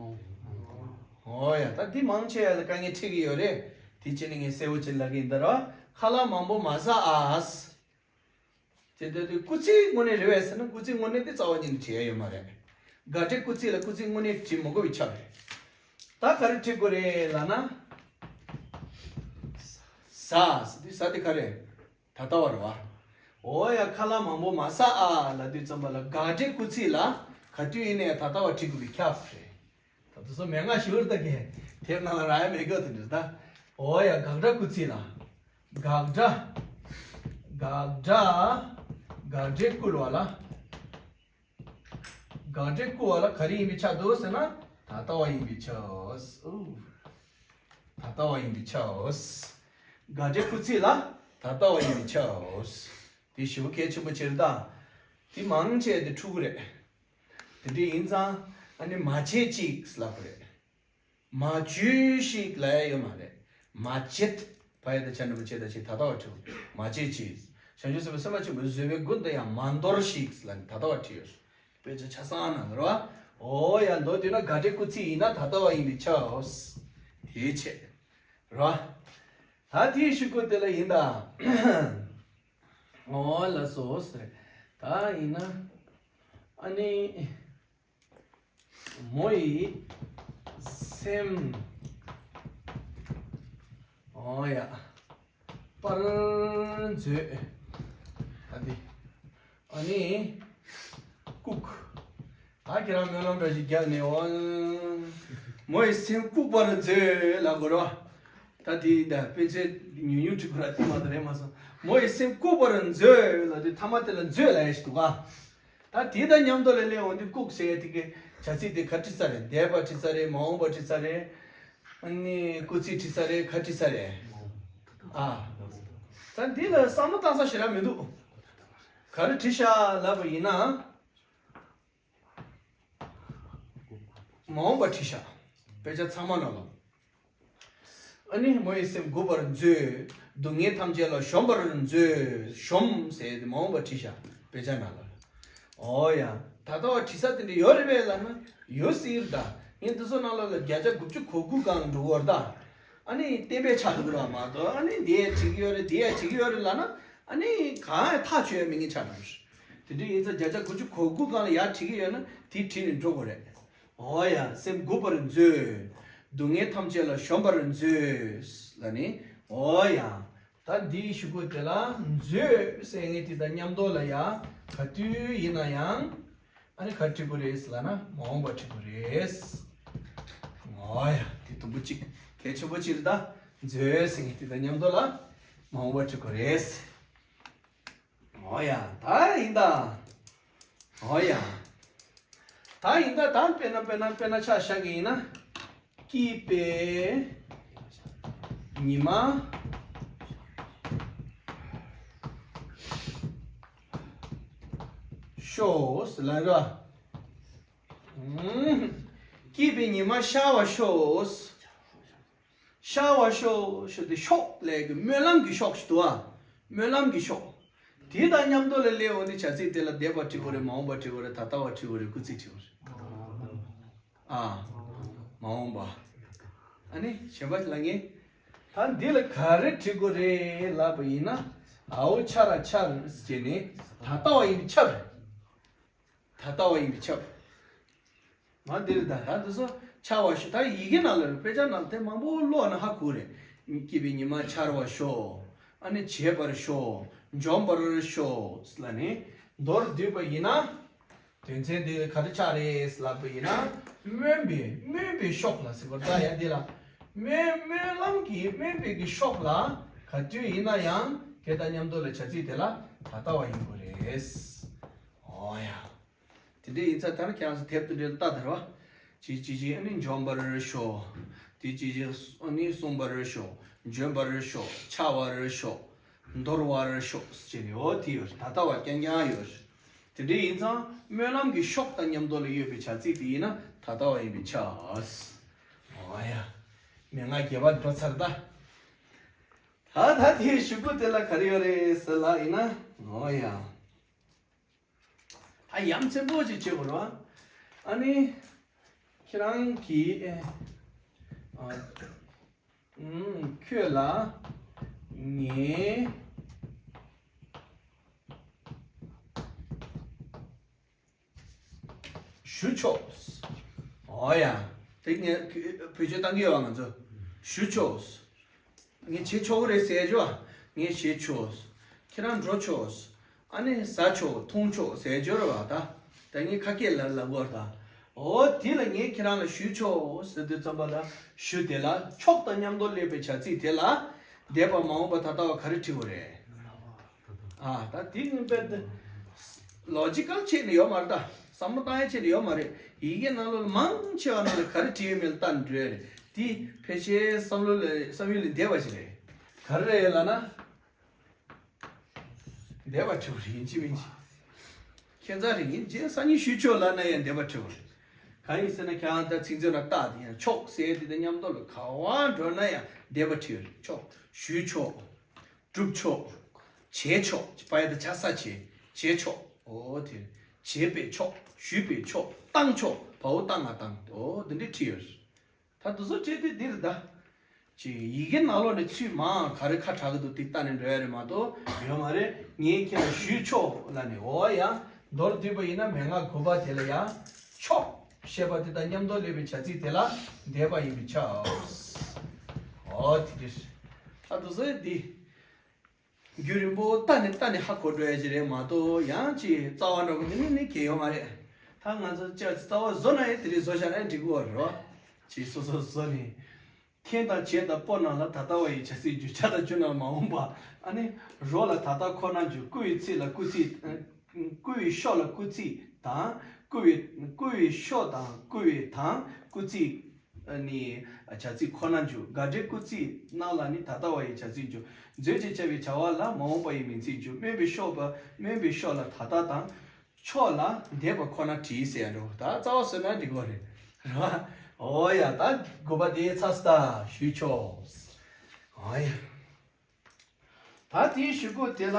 ཨོ་ཡ། ད་འདི་མང་ཆེ་ཡ་ལ་དཀའ་ངལ་འཕྲད་ཀྱི་ཡོད་རེད། དེ་བྱས་ནས་ངས་གསལ་པོ་ཅིག་ལབ་ཀྱི་ཡིན་ད་རོ། ཁ་ལག་མང་པོ་མ་ཟ་ཨ། དེ་ལྟར་དུ་སྐུལ་ཚིག་དངོས་གནས་རེད་པས་ཟེར་ན། སྐུལ་ཚིག་དངོས་གནས་དེ་རྩ་བ་ཉིད་ནས་བྲིས་ཡ་ཡོད་མ་རེད། དགག་སྒྲའི་སྐུལ་ཚིག་ལ་སྐུལ་ཚིག་དངོས་གནས་བྲིས་མི་དགོས་པའི་ཆ་རེད། ད་ག་རེ་བྲིས་དགོས་རེད་ལབ་ན། ཟ་ཟེར་དུས་ཟ་དེ་ག་རེ། ད་ལྟ་བ་རེད་བ། ཨོ་ཡ། ཁ་ལག་མང་པོ་མ་ཟ་ཨ་ལབ་དུས་ཙམ་པ་ལ་དགག་སྒྲའི་སྐུལ་ཚིག་ལ་ག་དུས་ཡིན་ནའི་ད་ལྟ་བ་བྲིས་དགོས་པའི་ཁྱབ་རེད། ད་དུ་སོ་མེད་ང་ཞུ་བར་ལྟ་གི། དེབ་ནང་ལ་རག་ཡ་མེད་གི་དེ་འདྲ་ད། ཨོ་ཡ། དགག་སྒྲ་སྐུལ་ཚིག་ལ། དགག་སྒྲ། དགག་སྒྲ། དགག་སྒྲས་བསྐུལ་བ་ལ། དགག་སྒྲས་བསྐུལ་བ་ལ་ག་རེ་ཡིན་པས་ཁྱབ་འདུག་ཟེར་ན། ད་ལྟ་བ་ཡིན་པས་ཁྱབ། ཨོ། ད་ལྟ་བ་ཡིན་པས་ཁྱབ། དགག་སྒྲའི་སྐུལ་ཚིག་ལ་ད་ལྟ་བ་ཡིན་པས་ཁྱབ། དེ་ཞེ་པོ་གལ་ཆེན་པོ་ཆེ་རེད་ད། དེ་མང་ཆེ་དེ་འཁྲུལ་གི་རེད། དེ་འདྲ་ཡིན་ཙང་ཨ་ནི་མ་བྱེད་ཅིག་ལབ་དགོས་རེད། མ་བྱོས་ཤིག་ལབ་ཡ་ཡོད་མ་རེད། མ་བྱེད། བ་ཡ་བཏགས་བྱ་འགྲེང་བུ་བྱེད་དང་བྱེད། ད་ལྟ་བ་བྲིས། མ་བྱེད་ཅིག། བྱང་ཆུབ་སེམས་དཔའ་སེམས་དཔའ་ཆེན་པོས་བཟོད་པའི་སྒོ་འདི་ཡང་མ་འདོར་ཞིག་ལབ་ནས་ད་ལྟ་བ་བྲིས་ཡོད། དཔེ་ཆ་ཆ་ཚང་ནང་རེད་བ། ཨོ་ཡ། མདོར་བསྡུས་ན་དགག་སྒྲའི་སྐུལ་ཚིག་ཡིན་ན་ད་ལྟ་བ་ཡིན་པས་ཁྱབ། དེའི་ཆེད་རེད་བ། ད་དེའི་གཞུག་གུ་དེ་ལ་ཡིན་ད། ཨོ་ལགས་སོ་ཟེར། ད་ཡིན་ན་ཨ་ནི། མོ་ཡི་སེམས། ཨོ་ཡ། པར་མཛོད། ཨ་དེ། ཨ་ནི། ལྐུགས། ད་ཁྱེད་རང་སྨོན་ལམ་འདྲ་ཞིག་རྒྱག་ནས་འོ། མོ་ཡི་སེམས་ལྐུགས་པར་མཛོད་ལབ་དགོས་རེད་བ། ད་དེ་འདྲ་དཔེ་ཆ་ཉུང་ཉུང་བྲིས་པ་ར་དེ་མ་གཏོགས་རེད་མ་སོང་། མོ་ཡི་སེམས་ལྐུགས་པར་མཛོད་ལབ་དུས་ཐ་མ་དེ་ལ་མཛོད་ལབ་ཡ་ཞིག་འདུག་ག་ད་དེ་དང་མཉམ་དུ་ལ་སླེབས་འོང་དུས་ལྐུགས་ཟེར་ཡ་དེ་གི་བྱ་ཚིག་དེ་ག་བྲིས་ས་རེད། འདས་པ་བྲིས་ས་རེད། མ་འོངས་པ་བྲིས་ས་རེད། ཨ་ནི་སྐུལ་ཚིག་བྲིས་ས་རེད། ག་བྲིས་ས་རེད། ཨ། ད་འདི་ལ་བསམ་བློ་བཏང་ས་ཞེ་དྲག་མི་འདུག་ག་རེ་བྲིས་ཤག་ལབ་པ་ཡིན་ན། མ་འོངས་པ་བྲིས་ཤག་དཔེ་ཆ་ཚང་མ་ནང་ལ། ཨ་ནི་མོ་ཡི་སེམས་ལྐུགས་པར་མཛོད། སྡུག་བསྔལ་ཐམས་ཅད་ལ་གཞོམ་པར་མཛོད། གཞོམ་ཟེར་ཏེ་མ་འོངས་པ་བྲིས་ཤག་དཔེ་ཆ་ནང་ལ། འོ་ཡ། ད་ལྟ་བ་བྲིས་ས་དེ་འདྲ་ཡོད་རེད་པས་ལབ་ན་ཡོད་སྲིད་ད། ངས་འདི་ཚོ་ནང་ལ་ལ་བརྒྱ་ཆ་དགུ་བཅུ་གོ་དགུ་སྒང་འགྲོ་གི་ཡོད་རེད་ད། ཨ་ནི་གཏན་འབེབས་ཆགས་འགྲོ་གི་རེད་མ་གཏོགས། ཨ་ནི་འདི་ཡ་བྲིས་ཀྱི་ཡོད་རེད། འདི་ཡ་བྲིས་ཀྱི་ཡོད་རེད་ལབ་ན་ཨ་ནི་གང་ཡང་ཐག་ཆོད་ཡ་མེད་མཁན་ཆགས་འགྲོ་གི་རེད། དེ་འདྲ་ཡིན་ཙང་བརྒྱ་ཆ་དགུ་བཅུ་གོ་དགུ་སྒང་ལ་ཡར་བྲིས་ཀྱི་ཡོད་ན་དེ་བྲིས་ནས་འགྲོ་དགོས་རེད། འོ་ཡ། སེམས་ལྐུགས་པར་མཛོད། སྡུག་བསྔལ་ཐམས་ཅད་ལ་གཞོམ་པར་མཛོད་ལབ་ནི། འོ་ཡ། ད་འདིའི་གཞུག་གུ་དེ་ལ་མཛོད་ཟེར་མཁན་དེ་དང་མཉམ་དུ་ལ་ཡ་ག་དུས་ཡིན་ན་ཡང་ཨ་ནི་ག་བྲིས་དགོས་རེད་ལབ་ན་མ་འོངས་པ་བྲིས་དགོས་རེད། འོ་ཡ། དེ་དུམ་བུ་གཅིག་གལ་ཆེན་པོ་གཅིག་རེད་ད། མཛོད་ཟེར་མཁན་དེ་དང་མཉམ་དུ་ལ་མ་འོངས་པ་བྲིས་དགོས་རེད། འོ་ཡ། ད་ཡིན་ད། འོ་ཡ། ད་ཡིན་ད། ད་དཔེར་ན་དཔེར་ན་དཔེར་ན་ཆ་བཞག་གི་ཡིན་ན། སྐྱིད་པའི་ཉི་མ་ཤོག་ཟེར་ལབ་ར། ཨུམ། སྐྱིད་པའི་ཉི་མ་ཤར་བར་ཤོག་ཤར་བར་ཤོག་ཤོག་དེ་ཤོག་ལབ་ཀྱི་སྨོན་ལམ་གྱི་ཤོག་ཞིག་འདུག་ཨ། སྨོན་ལམ་གྱི་ཤོག་དེ་དང་མཉམ་དུ་ལ་སླེབས་འོང་དུས་བྱ་ཚིག་དེ་ལ་འདས་པ་བྲིས་དགོས་རེད། མ་འོངས་པ་བྲིས་དགོས་རེད། ད་ལྟ་བ་བྲིས་དགོས་རེད། སྐུལ་ཚིག་བྲིས་དགོས་རེད། ཨ། མ་འོངས་པ། ཨ་ནི་གཞན་པ་ལ་ངས་ད་འདི་ལ་ག་རེ་བྲིས་དགོས་རེད་ལབ་པ་ཡིན་ན། འའོ་ཆ་ར་འཆར་ཟེར་ནས་ད་ལྟ་བ་ཡིན་པས་ཁྱབ། ད་ལྟ་བ་ཡིན་པས་ཁྱབ། ང་འདིར་ད་ད་འདི་ཚོ་འཆར་བར་ཤོག་ད་ཡི་གེ་ནང་ལ་དཔེ་ཆ་ནང་དེ་མང་པོ་ཀློག་ན་ཧ་གོ་རེད། སྐྱིད་པའི་ཉི་མ་འཆར་བར་ཤོག་ཨ་ནི་བྱེད་པར་ཤོག་འཇོམས་པར་ཤོག་ལབ་ནས་མདོར་བསྡུས་པ་ཡིན་ན། དོན་ཚན་འདི་ག་རེ་ཆགས་རེད་ལབ་པ་ཡིན་ན། སྨོན་པའི་སྨོན་པའི་ཤོག་ལ་ཟེར་བ་ད་ཡ་འདི་ལ། སྨོན་སྨོན་ལམ་གྱི་སྨོན་པའི་གི་ཤོག་ལ་ག་དུས་ཡིན་ན་ཡང་དེ་དང་མཉམ་དུ་ལ་བྱ་ཚིག་དེ་ལ་ད་ལྟ་བ་ཡིན་དགོས་རེད། འོ་ཡ། དེ་འདྲ་ཡིན་ཙང་ད་ནི་ཁྱེད་རང་ཚོ་དེབ་དེ་འདྲ་ལ་ལྟ་དར་བ། ཅི་ཅི་ཅི་ཨ་ནི་འཇོམས་པར་ཤོག་དེ་ཅི་ཅི་ཨ་ནི་གསུངས་པར་ཤོག་འཇོན་པར་ཤོག་འཆར་བར་ཤོག་འདོར་བར་ཤོག་ཅེས་ནི་འོ་དེ་ཡོད། ད་ལྟ་བ་རྐྱང་རྐྱང་ཡོད། དེ་འདྲ་ཡིན་ཙང་སྨོན་ལམ་གྱི་ཤོག་དང་མཉམ་དུ་ལ་ཡོད་པའི་བྱ་ཚིག་དེ་ཡིན་ན་ད་ལྟ་བ་ཡིན་པས་ཁྱབ། འོ་ཡ། མན་ངག་བརྒྱད་པ་འགྲོ་ཚར་ད། ད་ད་དེའི་གཞུག་གུ་དེ་ལ་ག་རེ་ཡོད་རེད་ཟེར་ལབ་ཡིན་ན། འོ་ཡ། ད་ཡ་མཚན་པོ་ཅིག་བྱེད་དགོས་རེད་བ། ཨ་ནི། ཁྱེད་རང་གིས། ཨ། ཨུམ། ཁྱོད་ལ་ངས་ཞུ་ཆོག་འོ་ཡ། དེ་ངས་བེད་སྤྱོད་བཏང་གི་ཡོད་བ་ང་ཚོ། ཞུ་ཆོག་ངས་བྱེད་ཆོག་གི་རེད་ཟེར་རྒྱུ་བ། ངས་བྱེད་ཆོག་ཁྱེད་རང་འགྲོ་ཆོག་ཨ་ནི་ཟ་ཆོག་འཐུང་ཆོག་ཟེར་རྒྱུ་རེད་བ་ད། ད་ངས་ཁ་སྐད་ལ་ལབ་དགོས་ད། འོ་དེ་ལ་ངས་ཁྱེད་རང་ལ་ཞུ་ཆོག་ཟེར་དུས་ཙམ་པ་ལ་ཞུ་དེ་ལ་ཆོག་དང་མཉམ་དུ་སླེབས་པའི་བྱ་ཚིག་དེ་ལ་འདས་པ་མ་འོངས་པ་ད་ལྟ་བ་ག་རེ་བྲིས་དགོས་རེད། ཨ་ད་དེ་ངན་པའི་ལོ་ཇི་ཀལ་ཆེད་ནས་ཡོད་མ་རེད་ད། བསམ་བློ་བཏང་ཡ་ཆེད་ནས་ཡོད་མ་རེད། ཡི་གེ་ནང་ལོགས་ལ་མང་ཆེ་བ་ནང་ལ་ག་རེ་བྲིས་ཡོད་མེད་ལ་ལྟ་ནས་འགྲོ་ཡ་རེད། དེ་ཕལ་ཆེར་བསམ་བློ་ལ་བསམ་ཡུལ་ལས་འདས་པ་ཞིག་རེད། ག་རེ་རེད་ལབ་ན། འདས་པ་བྲིས་པ་རེད་ཡིན་གཅིག་མིན་གཅིག་ཁྱད་མཚར་རེད། ཡིན་རྗེས་སང་ཉིན་ཞུས་ཆོག་ལབ་ན་ཡང་འདས་པ་བྲིས་པ་རེད། གང་ཡིན་ཟེར་ན་ཁྱེད་རང་ད་ཚིག་མཛོད་ལ་བལྟ་དེ་ཡང་ཆོག་ཟེར་དེ་དང་མཉམ་དུ་ལ་ག་བ་འགྲོ་ན་ཡང་འདས་པ་བྲིས་པ་རེད། ཆོག་ཞུས་ཆོག་གྲུབ་ཆོག་བྱས་ཆོག་པ་ཡ་ད་ཆ་ས་བྱས་བྱས་ཆོག་འོ་དེ་བྱས་པས་ཆོག་ཞུས་པས་ཆོག་བཏང་ཆོག་བའོ་བཏང་ང་བཏང་འོ་དེ་འདྲས་བྲིས་ཡོད་རེད། ད་དུ་སོ་བྱས་ཏེ་འདིར་ད། ཅིག་ཡི་གེ་ནང་ལོགས་ནས་ཚུལ་མང་ག་རེ་ཁ་གྲག་གི་འདུག་དེ་ལྟ་ནས་འགྲོ་ཡ་རེད་མ་གཏོགས་ཡོད་མ་རེད། ངས་ཁྱེད་ལ་ཞུས་ཆོག་ལབ་ནས་འོ་ཡ། མདོར་བསྡུས་པ་ཡིན་ན་མན་ངག་དགུ་པ་དེ་ལ་ཡ། ཆོག་ཞེས་པ་དེ་དང་མཉམ་དུ་སླེབས་པའི་བྱ་ཚིག་དེ་ལ་འདས་པ་ཡིན་པས་ཁྱབ། འོ་དེ་འདྲ། ད་དུ་སོ་འདི། རྒྱུན་རིང་པོ་ལྟ་ནས་ལྟ་ནས་ཧ་གོ་འགྲོ་ཡ་ཅིག་རེད་མ་གཏོགས་ཡང་ཅིག་རྩ་བ་འགྲོ་གི་འདི་ནི་ནི་གལ་ཡོད་མ་རེད། ད་ང་ཚོ་ཅག་རྩ་བ་བཟོ་ན་ཡང་དེ་རིང་བཟོ་བཞག་ན་ཡང་འགྲིག་གི་ཡོད་རེད་བ། ཅིག་སོ་སོ་བཟོ་ནས། ཁེངས་དང་བྱེད་དང་པོ་རྣམས་ལ་ད་ལྟ་བ་ཡི་བྱ་ཚིག་འཇུག་ཆ་དང་ཆུ་རྣམས་མ་འོངས་པ། ཨ་ནི་རོ་ལ་ད་ལྟ་ཁོ་ན་འཇུག་བསྐུལ་བའི་ཚིག་ལ་སྐུལ་ཚིག་བསྐུལ་བའི་ཤོག་ལ་སྐུལ་ཚིག་དང་བསྐུལ་བའི་བསྐུལ་བའི་ཤོག་དང་བསྐུལ་བའི་དང་སྐུལ་ཚིག་ནི་བྱ་ཚིག་ཁོ་ན་འཇུག་དགག་སྒྲའི་སྐུལ་ཚིག་རྣམས་ལ་ནི་ད་ལྟ་བ་ཡི་བྱ་ཚིག་འཇུག་མཛོད་ཅེས་བྱ་བའི་བྱ་བ་ལ་མ་འོངས་པ་ཡི་མིང་ཚིག་འཇུག་སྨོན་པའི་ཤོག་པ་སྨོན་པའི་ཤོག་ལ་ད་ལྟ་དང་། ཕྱོགས་ལ་འདས་པ་ཁོ་ན་བྲིས་ཟེར་ཡ་འགྲོ། ད་རྩ་བ་བཟོས་ན་འགྲིག་གོ་རེད། རེད་བ། འོ་ཡ། ད་དགུ་པ་དེ་ཚར་སོང་ད་ཞུས་ཆོག་འོ་ཡ། ད་དེའི་གཞུག་གུ་དེ་ལ་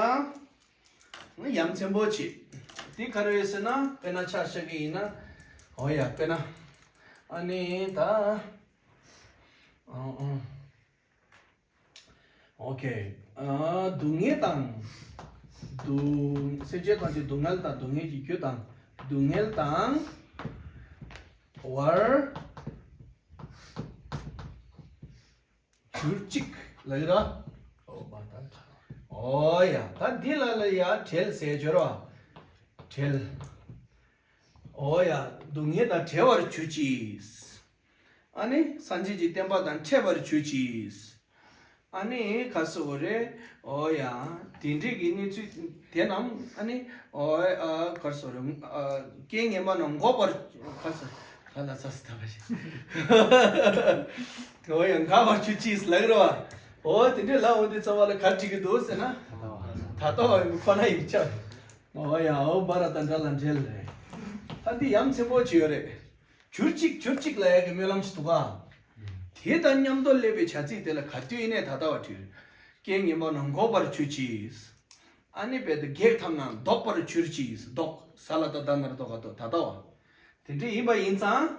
ཡ་མཚན་པོ་ཆེ། དེ་ག་རེ་ཡོད་ཟེར་ན་དཔེར་ན་ཆ་བཞག་གི་ཡིན་ན། འོ་ཡ། དཔེར་ན་ཨ་ནི་ད་ཨང་ཨང་། ཨོ་ཁེ། ཨ། སྡུག་བསྔལ་དང་། སྡུག་སེམས་ཅན་ཐམས་ཅད་སྡུག་བསྔལ་དང་སྡུག་བསྔལ་གྱི་རྒྱུ་དང་། སྡུག་བསྔལ་དང་། བར་གྱུར་ཅིག་ལབ་ཀྱི་ར། ཨོ་མ་ད། ཨོ་ཡ། ད་འདི་ལ་ལ་ཡ་བྲལ་ཟེར་སྦྱོར་བ། བྲལ། ཨོ་ཡ། སྡུག་བསྔལ་དང་བྲལ་བར་གྱུར་ཅིག་ཨ་ནི་སངས་རྒྱས་ཀྱི་བསྟན་པ་དང་འཕྲད་པར་གྱུར་ཅིག་ཨ་ནི་ག་སོ་བོ་རེད། ཨོ་ཡ། དེ་འདྲའི་གི་གནས་ཚུལ་དེ་རྣམས་ཨ་ནི་ཨོ་ཨ་ག་སོ་རེད། ཨ་རྐྱེན་ངན་པ་རྣམས་འགོག་པར་ག་སོ་ད་ལ་ཚ་སི་ཐ་བ་ཞིག་ཨོ་ཡ། འགག་པར་གྱུར་ཅིག་ལབ་རོ། ཨོ་དེ་འདྲའི་ལ་འོ་དེ་ཚ་བ་ལ་ག་བྲིས་གི་འདུག་ཟེར་ན། ད་ལྟ་བ་ཡིན་ཁོ་ན་ཡིན་ཆ། ཨོ་ཡ། ཨོ་བ་ར་དང་འདྲ་ལ་འབྲེལ་རེད། ད་འདི་ཡ་མཚན་པོ་ཅི་ཡོད་རེད། གྱུར་ཅིག་གྱུར་ཅིག་ལབ་ཡ་གི་སྨོན་ལམ་ཞིག་འདུག་ག་དེ་དང་མཉམ་དུ་སླེབས་པའི་བྱ་ཚིག་དེ་ལ་ག་དུས་ཡིན་ནའི་ད་ལྟ་བ་བྲིས། རྐྱེན་ངན་པ་རྣམས་འགོག་པར་གྱུར་ཅིག་ཨ་ནི་རྦད་དེ་གེགས་ཐམས་ཅད་བཟློག་པར་གྱུར་ཅིག་བཟློག་ས་ལ་ད་ད་ན་ར་ཏོ་ག་ཏོ་ད་ལྟ་བ། དེ་འདྲ་ཡིན་པ་ཡིན་ཙང་།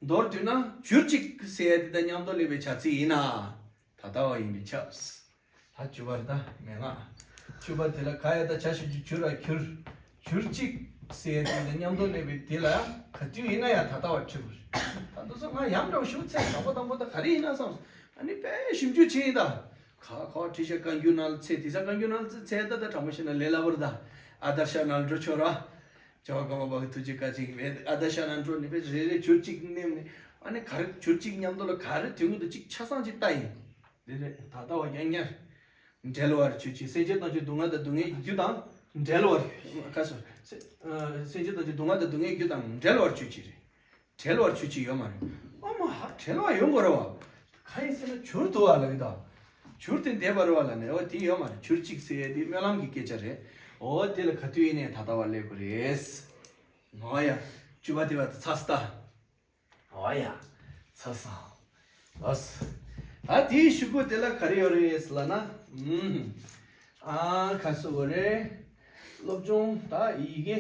མདོར་བསྡུས་ན་གྱུར་ཅིག་ཟེར་ཡ་དེ་དང་མཉམ་དུ་སླེབས་པའི་བྱ་ཚིག་ཡིན་ན། ད་ལྟ་བ་ཡིན་པས་ཁྱབ། ད་བཅུ་པ་རེད་ད་མན་ངག་བཅུ་པ་དེ་ལ་ག་ཡ་ད་བྱ་ཞབས་ཀྱུ་གྱུར་ར་གྱུར། གྱུར་ཅིག་ཟེར་དེ་ལ་མཉམ་དུ་སླེབས་པའི་དེ་ལ་ག་དུས་ཡིན་ན་ཡང་ད་ལྟ་བ་འཁྲིད་དགོས་རེད། ད་འདུག་སེ་ང་ཡང་འདྲ་བོ་ཞུ་ཚེ་དང་པོ་དང་པོ་ད་ག་རེ་ཡིན་ན་བསམ། ཨ་ནི་དཔེ་ཞིབ་འཇུག་བྱེད་ཡིན་ད། ཁ་ཁ་བྲིས་བྱ་བཀའ་འགྱུར་ནང་ལ་ཚེ་དེ་ཚ་བཀའ་འགྱུར་ནང་ལ་ཚེ་ད་ད་དྲང་པོ་བཤད་ན་ལས་སླ་པོ་རེད་ད། ཨ་དར་ཤ་ནང་ལ་འགྲོ་ཆོག་ར། ཇོ་བོ་ག་མ་པ་གི་ཐུགས་རྗེ་བཀའ་དྲིན་གྱིས་ཨ་དར་ཤ་ནང་འགྲོ་ནི་དཔེ་རེ་རེ་གྱུར་ཅིག་མནན་ནས་ཨ་ནི་ག་རེ་གྱུར་ཅིག་མཉམ་དུ་ལ་ག་རེ་དོན་གྱི་འདུག་ཅིག་ཆ་ཚང་ཅིག་ལྟ་ཡིན། དེ་རེད་ད་ལྟ་བ་རྐྱང་རྐྱང་། འབྲལ་བར་གྱུར་ཅིག་སེམས་ཅན་ཐམས་ཅད་སྡུག་བསྔལ་དང་སྡུག་བསྔལ་གྱི་རྒྱུ་དང་འབྲལ་བར། ཁ་སོ། སེ- ཨ། སེམས་ཅན་ཐམས་ཅད་སྡུག་བསྔལ་དང་སྡུག་བསྔལ་གྱི་རྒྱུ་དང་འབྲལ་བར་གྱུར་ཅིག་རེད། བྲལ་བར་གྱུར་ཅིག་ཡོད་མ་རེད། ཨ་མ་ཧ་བྲལ་བ་ཡོང་དགོས་རེད་བ། ག་ཡིན་ཟེར་ན་གྱུར་འདུག་བ་ལབ་ཀྱི་ད། གྱུར་ཏེ་འདས་པ་རེད་བ་ལབ་ནས་འོ་དེ་ཡོད་མ་རེད། གྱུར་ཅིག་ཟེར་ཡས་དེ་སྨོན་ལམ་གྱི་སྐད་ཆ་རེད། འོ་དེ་ལ་ག་དུས་ཡིན་ནའི་ད་ལྟ་བ་སླེབས་དགོས་རེད། འོ་ཡ། བཅུ་པ་དེ་བ་དེ་ཚར་སོང་ད། འོ་ཡ། ཚར་སོང་། ལགས་སོ། ད་དེའི་གཞུག་གུ་དེ་ལ་ག་རེ་ཡོད་རེད་ལབ་ན། ཨུམ། ཨ་ཁ་སོ་བོ་རེད། སློབ་སྦྱོང་ད་ཡི་གེ་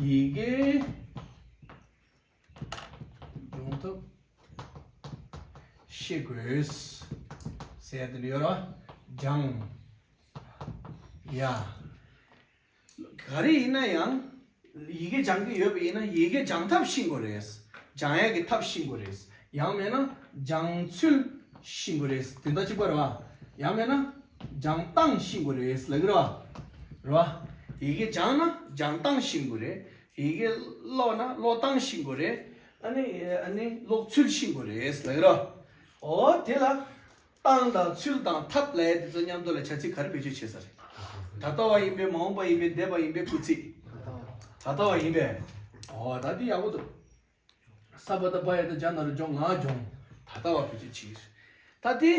ཡི་གེ་སྦྱོང་ཐབས་ཤེས་དགོས་ཟེར་དེ་འདྲ་ཡོད་ར། སྦྱང་ཡ། ག་རེ་ཡིན་ན་ཡང་ཡི་གེ་སྦྱང་གི་ཡོད་པ་ཡིན་ན་ཡི་གེ་སྦྱང་ཐབས་ཤེས་དགོས་རེད། སྦྱང་ཡ་གི་ཐབས་ཤེས་དགོས་རེད། ཡང་མེད་ན་སྦྱང་ཚུལ་ཤེས་དགོས་རེད། དེ་འདྲ་གཅིག་པ་རེད་བ། ཡང་མེད་ན་སྦྱང་སྟངས་ཤེས་དགོས་རེད་ལབ་ཀྱི་རེད་བ། རེད་བ། ཡི་གེ་སྦྱང་ན་སྦྱང་སྟངས་ཤེས་དགོས་རེད། ཡི་གེ་ཀློག་ན་ཀློག་སྟངས་ཤེས་དགོས་རེད། ཨ་ནི་ཨ་ནི་ཀློག་ཚུལ་ཤེས་དགོས་རེད་ལབ་ཀྱི་རེད་བ། འོ་དེ་ལ། སྟངས་དང་ཚུལ་དང་ཐབས་ལབ་ཡ་དེ་ཚོ་མཉམ་དུ་ལ་བྱ་ཚིག་ག་རེ་བེད་སྤྱོད་བྱེད་ས་རེད། ད་ལྟ་བ་ཡིན་པས་མ་འོངས་པ་ཡིན་པས་འདས་པ་ཡིན་པས་སྐུལ་ཚིག་ད་ལྟ་བ་ཡིན་པས། འོ་ད་འདི་ཡག་པོ་འདུག་ས་པ་ད་པ་ཡ་ད་ཇ་ན་རོ་ཇོ་ང་ཇོང་། ད་ལྟ་བ་བེད་སྤྱོད་བྱེད་ཀྱི་རེད། ད་འདི་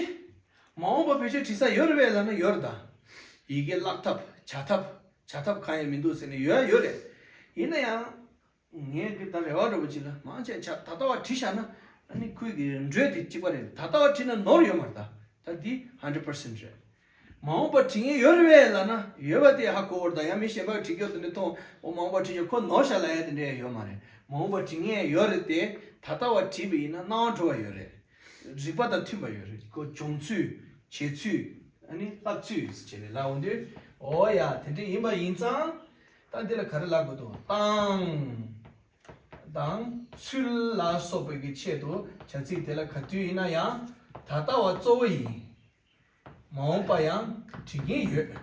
མ་འོངས་པ་བེད་སྤྱོད་བྱེད་ས་ཡོད་རེད་པས་ལབ་ན་ཡོད་རེད་ད། ཡི་གེ་བཀླག་ཐབས་བྱ་ཐབས་བྱ་ཐབས་གང་ཡང་མི་འདུག་ཟེར་ནས་ཡོད་ཡོད་རེད། ཡིན་ན་ཡང་། ངས་འདི་ལྟར་རེ་བ་འདྲ་པོ་ཅིག་ལ་མང་ཆེ་ཆ་ད་ལྟ་བ་བྲིས་བཞག་ན་ཨ་ནི་ཁོའི་གི་འགྲོས་དེ་གཅིག་པ་རེད། ད་ལྟ་བ་བྲིས་ན་ནོར་ཡོད་མ་རེད་ད། ད་འདི་ཧན་ཌེ་རེད་པར་སེན་ཊི་རེད། མ་འོངས་པ་བྲིས་ངེས་ཡོད་རེད་པས་ལབ་ན་ཡོད་པ་དེ་ཧ་གོ་བར་ད་ཡང་མི་གཞན་པ་བྲིས་རྒྱུ་དེ་འདྲ་མཐོང་འོ་མ་འོངས་པ་བྲིས་རྒྱུ་ཁོ་ནོར་བཞག་ལབ་ཡ་དེ་འདྲ་ཡང་ཡོད་མ་རེད། མ་འོངས་པ་བྲིས་ངེས་ཡོད་རེད་དེ་ད་ལྟ་བ་བྲིས་པ་ཡིན་ན་སྣང་བ་འགྲོ་བ་ཡོད་རེད། རིགས་པ་དང་མཐུན་པ་ཡོད་རེད། ཁོ་སྦྱོང་ཚུལ་བྱེད་ཚུལ་ཨ་ནི་བསླབ་ཚུལ་བྱས་ནས་ལབ་འོང་དུས་འོ་ཡ་དེ་འདྲ་ཡིན་པ་ཡིན་ཙང་། ད་འདི་ལ་ག་རེ་ལབ་དགོས་འདུག་སྟངས་དང་ཚུལ་ལ་སོགས་པའི་གི་ཆེད་དུ་བྱ་ཚིག་དེ་ལ་ག་དུས་ཡིན་ན་ཡང་ད་ལྟ་བ་གཙོ་བོ་ཡིན། མ་འོངས་པ་ཡང་བྲི་གིན་ཡོད།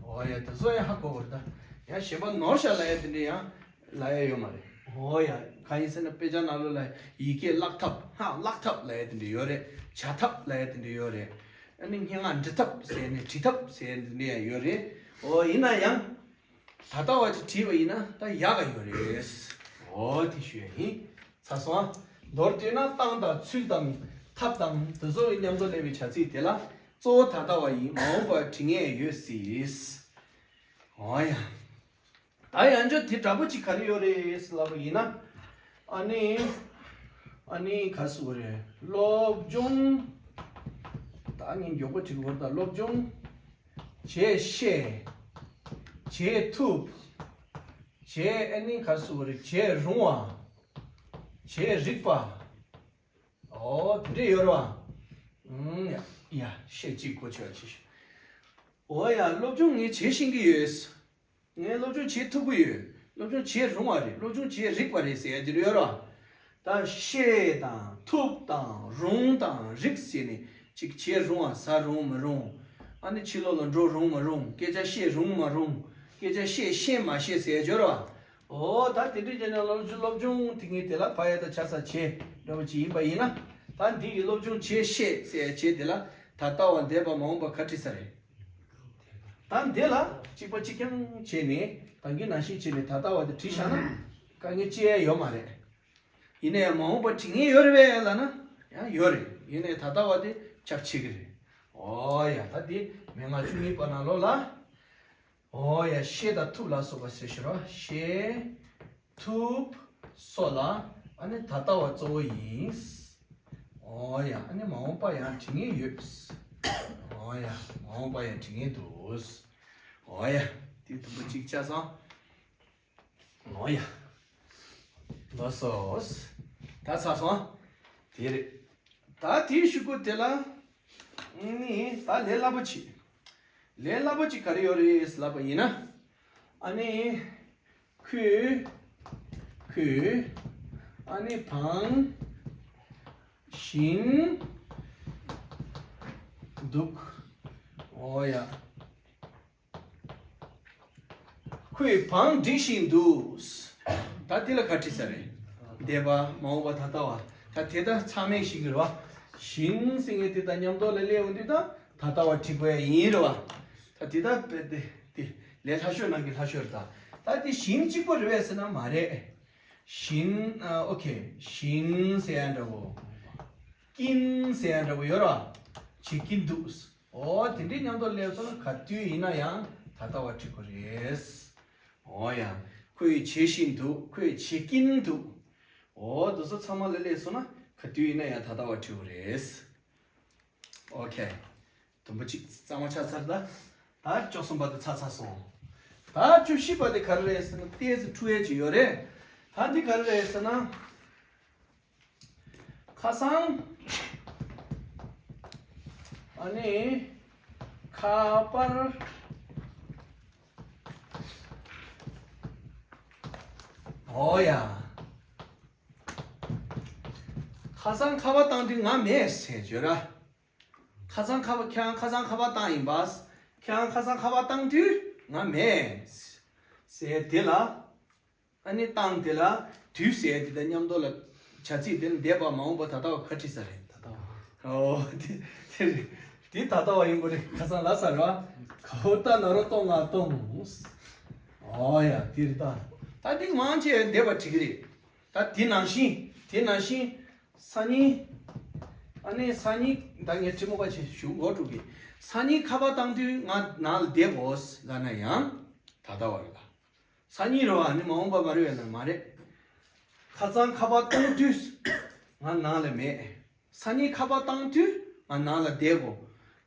འོ་ཡ་དེ་ཚོ་ཡང་ཧ་གོ་དགོས་རེད་ད། ཡང་གཞན་པ་ནོར་བཞག་ལབ་ཡ་དེ་འདྲ་ཡང་ལབ་ཡ་ཡོད་མ་རེད། ཨོ་ཡ། གང་ཡིན་ཟེར་ན་དཔེ་ཆ་ནང་ལོགས་ལ་ཡི་གེ་བཀླག་ཐབས། ཧ། བཀླག་ཐབས་ལབ་ཡ་དེ་འདྲ་ཡོད་རེད། བྱ་ཐབས་ལབ་ཡ་དེ་འདྲ་ཡོད་རེད། ཨ་ནི་སྙན་ངག་འབྲི་ཐབས་ཟེར་ནས་བྲི་ཐབས་ཟེར་ཡ་དེ་འདྲ་ཡང་ཡོད་རེད། ཨོ་ཡིན་ན་ཡང་། ད་ལྟ་བ་ཅིག་བྲིས་པ་ཡིན་ན་ད་ཡག་ག་ཡོད་རེད། ཨོ་དེ་ཞུ་ཡ་ཡིན། ཚར་སོང་། མདོར་བསྡུས་ན་སྟངས་དང་ཚུལ་དང་ཐབས་དང་དེ་ཚོ་མཉམ་དུ་སླེབས་པའི་བྱ་ཚིག་དེ་ལ་གཙོ་བོ་ད་ལྟ་བ་ཡིན། མ་འོངས་པ་བྲི་ངེས་ཡོད་སྲིད། ཨོ་ཡ། ད་ཡང་བསྐྱར་དེ་འདྲ་པོ་ཅིག་ག་རེ་ཡོད་རེད་ལབ་པ་ཡིན་ན། ཨ་ནི། ཨ་ནི་ག་རེ་ཟེར་དགོས་རེད། སློབ་སྦྱོང་། ད་ངས་མགྱོགས་པོ་བྲིས་དགོས་རེད། ད་སློབ་སྦྱོང་བྱེད་ཤེས། བྱེད་ཐུབ། བྱེད། ཨ་ནི་ག་རེ་ཟེར་དགོས་རེད། བྱེད་རུང་བ། བྱེད་རིགས་པ། ཨོ་དེ་འདྲས་ཡོད་རེད་བ། ཨུམ། ཡ་ཡ། ཤེས་གཅིག་གོ་ཆོད་ཆེ་ཤོས། ཨོ་ཡ། སློབ་སྦྱོང་ངས་བྱེད་ཤེས་ཀྱི་ཡོད། ངས་སློབ་སྦྱོང་བྱེད་ཐུབ་ཀྱི་ཡོད། སློབ་སྦྱོང་བྱེད་རུང་བ་རེད། སློབ་སྦྱོང་བྱེད་རིགས་པ་རེད་ཟེར་ཡ་དེ་འདྲ་ཡོད་རེད་བ། ད་ཤེས་དང་ཐུབ་དང་རུང་དང་རིགས་ཟེར་ནས་ཅིག་བྱེད་རུང་བ། ཟ་རུང་མ་རུང་། ཨ་ནི་ཕྱི་ལོགས་ལ་འགྲོ་རུང་མ་རུང་། སྐད་ཆ་བཤད་རུང་མ་རུང་། སྐད་ཆ་བཤད་ཤེས་མ་ཤེས་ཟེར་ཡ་ཡོད་རེད་བ། ཨོ་ད་དེ་འདྲ་བྱས་ན་སློབ་སྦྱོང་སློབ་སྦྱོང་དེ་ངས་དེ་ལ་ཕ་ཡ་ད་ཆ་ས་བྱེད་འདྲ་བོ་ཅིག་ཡིན་པ་ཡིན་ན། ད་འདི་ཡི་སློབ་སྦྱོང་བྱེད་ཤེས་ཟེར་ཡ་བྱེད་དེ་ལ་ད་ལྟ་བ་འདས་པ་མ་འོངས་པ་ག་བྲིས་ས་རེད། ད་འདི་ལ་གཅིག་པ་གཅིག་རྐྱང་བྱས་ནས་ད་གིན་ནང་བཞིན་བྱས་ནས་ད་ལྟ་བ་དེ་བྲིས་བཞག་ན་དཀའ་ངལ་ཅི་ཡང་ཡོད་མ་རེད། ཡིན་ནའི་མ་འོངས་པ་བྲི་ངེས་ཡོད་རེད་པས་ལབ་ན་ཡང་ཡོད་རེད། ཡིན་ནའི་ད་ལྟ་བ་དེ་ཁྱབ་ཆེ་གི་རེད། ཨོ་ཡ། ད་དེ་མན་ངག་བཅུ་གཉིས་པ་ནང་ལོགས་ལ། ཨོ་ཡ། ཤེས་དང་ཐུབ་ལ་སོགས་པ་ཟེར་ཞོར་བ། ཤེས། ཐུབ། སོགས་ལ། ཨ་ནི་ད་ལྟ་བ་གཙོ་བོ་ཡིན། ཨོ་ཡ། ཨ་ནི་མ་འོངས་པ་ཡང་བྲི་ངེས་ཡོད། ཨོ་ཡ། མ་འོངས་པ་ཡང་བྲི་ངེས་འདུག། ཨོ་ཡ། དེ་དུམ་བུ་གཅིག་ཆགས་སོང་། ཨོ་ཡ། ལགས་སོ། ད་ཚར་སོང་། དེ་རེད། ད་དེའི་གཞུག་གུ་དེ་ལ། ནི་ད་ལས་སླ་པོ་ཅིག་ལས་སླ་པོ་ཅིག་ག་རེ་ཡོད་རེད་ལབ་པ་ཡིན་ན། ཨ་ནི། ཁོས། ཁོས། ཨ་ནི་བང་བཞིན་འདུག། ཨོ་ཡ། ཁོས་བང་སྒྲིག་བཞིན་འདུག། ད་དེ་ལ་ག་བྲིས་ས་རེད། འདས་པ། མ་འོངས་པ། ད་ལྟ་བ། ད་དེ་ད་ཚང་མས་ཤེས་ཀྱི་རེད་བ། བཞིན་ཟེར་མཁན་དེ་དང་མཉམ་དུ་ལ་སླེབས་ཡོང་དུས་ད་ད་ལྟ་བ་བྲིས་དགོས་ཡ་ཡིན་རེད་བ། ད་དེ་ད་དཔེ་དེ་དེ་ལས་སླ་ཤོས་ནང་གི་སླ་ཤོས་རེད་ད། ད་དེ་བཞིན་གཅིག་པོ་རེད་པས་ཟེར་ན་མ་རེད། བཞིན། ཨ། ཨོ་ཁེ། བཞིན་ཟེར་ཡ་འདྲ་བོ། ཀིན་ཟེར་ཡ་འདྲ་བོ་ཡོད་རེད་བ། བྱེད་ཀྱིན་འདུག། ཨོ་དེ་འདྲའི་མཉམ་དུ་སླེབས་སོང་ན་ག་དུས་ཡིན་ན་ཡང་ད་ལྟ་བ་བྲིས་དགོས་རེད། ཨོ་ཡ། ཁོས་བྱེད་བཞིན་འདུག། ཁོས་བྱེད་ཀྱིན་འདུག། ཨོ་དེ་ཚོ་ཚང་མ་ལ་སླེབས་སོང་ན་ག་དུས་ཡིན་ན་ཡང་ད་ལྟ་བ་བྲིས་དགོས་རེད། ཨོ་ཁེ། དུམ་བུ་གཅིག་གཙང་མ་ཆགས་ཚར། ད་ད་བཅུ་གསུམ་པ་དེ་ཚར་ཚར་སོང་། ད་བཅུ་བཞི་པ་དེ་ག་རེ་རེད་ཟེར་ན་ཏོག་ཙམ་འཁྲུག་ཡས་ཅིག་ཡོད་རེད། ད་འདི་ག་རེ་རེད་ཟེར་ན། ཁ་སང་། ཨ་ནི། ཁ་པར། ཨོ་ཡ། ཁ་སང་ཁ་པར་བཏང་དུས་ང་མེད་ཟེར་བརྗོད་ར། ཁ་སང་ཁ་པར། ཁྱེད་རང་ཁ་སང་ཁ་པར་བཏང་ཡིན་པ། ཁྱེད་རང་ཁ་སང་ཁ་པར་བཏང་དུས་ང་མེད་ཟེར་དེ་ལ། ཨ་ནི་བཏང་དེ་ལ་དུས་ཟེར་དེ་དང་མཉམ་དུ་ལ་བྱ་ཚིག་དེ་ལ་འདས་པ་མ་འོངས་པ་ད་ལྟ་བ་ག་བྲིས་ས་རེད། ད་ལྟ་བ། ཨོ་དེ་དེ་རེད། དེ་ད་ལྟ་བ་ཡིན་དགོས་རེད། ཁ་སང་ལབ་ཚར་ར། གའུ་ཏ་ན་རོ་ཏོ་ང་ཏོང་། ཨོ་ཡ་དེ་རེད་ད། ད་འདི་མང་ཆེ་འདས་པ་བྲིས་ཀྱི་རེད། ད་དེ་ནང་བཞིན། དེ་ནང་བཞིན། སང་ཉིན། ཨ་ནི་སང་ཉིན་ད་ངས་ཁྲི་མོ་པ་ཆེ་ཞུ་འགོ་འགྲོ་གི། སང་ཉིན་ཁ་པར་བཏང་དུས་ང་ནང་ལ་བསྡད་དགོས་ལབ་ན་ཡང་ད་ལྟ་བ་རེད་ད། སང་ཉིན་རེད་བ། ཨ་ནི་མ་འོངས་པ་མ་རེད་པས་ན་མ་རེད། ཁ་སང་ཁ་པར་བཏང་དུས་ང་ནང་ལ་མེད། སང་ཉིན་ཁ་པར་བཏང་དུས་ང་ནང་ལ་བསྡད་དགོས།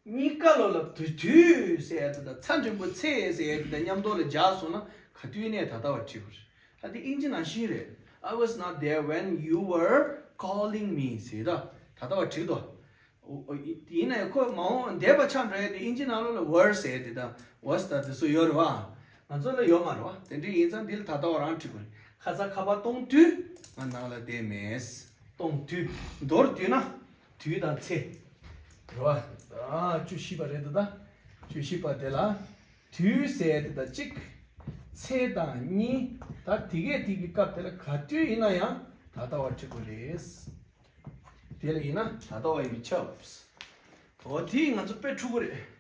གཉིས་ཀ་ལོ་ལ་དུས་དུས་ཟེར་ཡ་དེ་དང་ཚ་འགྲེང་བུ་ཚེ་ཟེར་ཡ་དེ་དང་མཉམ་དུ་ལ་སྦྱར་སོང་ན་ག་དུས་ནས་ད་ལྟ་བ་བྲིས་དགོས་རེད། ད་དེ་ཨིན་ཇི་ནང་བཞིན་རེད། I was not there when you were calling me ཟེར་ད། ད་ལྟ་བ་བྲིས་དོ། ཨོ། ཨོ། ཡིན་ནའི་ཁོ་མ་འོངས་འདས་པ་ཆགས་འགྲོ་ཡ་དེ་ཨིན་ཇི་ནང་ལོགས་ལ་were ཟེར་དེ་དང་was དང་དེ་ཚོ་ཡོད་རེད་བ། ང་ཚོ་ལ་ཡོད་མ་རེད་བ། དེ་འདྲ་ཡིན་ཙང་འདི་ལ་ད་ལྟ་བ་རང་བྲིས་དགོས་རེད། ཁ་སང་ཁ་པར་གཏོང་དུས་ང་ནང་ལ་བསྡད་མེད། གཏོང་དུས། མདོར་བསྡུས་ན་དུས་དང་ཚེ་རེད་བ། ཨ། བཅུ་བཞི་པ་རེད་འདུག་ད། བཅུ་བཞི་པ་དེ་ལ་དུས་ཟེར་དེ་དང་གཅིག། ཚེས་དང་གཉིས། ད་དེ་གས་དེ་གི་སྐབས་དེ་ལ་ག་དུས་ཡིན་ན་ཡང་ད་ལྟ་བ་འབྲི་དགོས་རེད། དེ་ལ་ཡིན་ན་ད་ལྟ་བ་ཡིན་པས་ཁྱབ། འོ་དེ་ང་ཚོ་དཔེ་འཁྲུག་གི་རེད།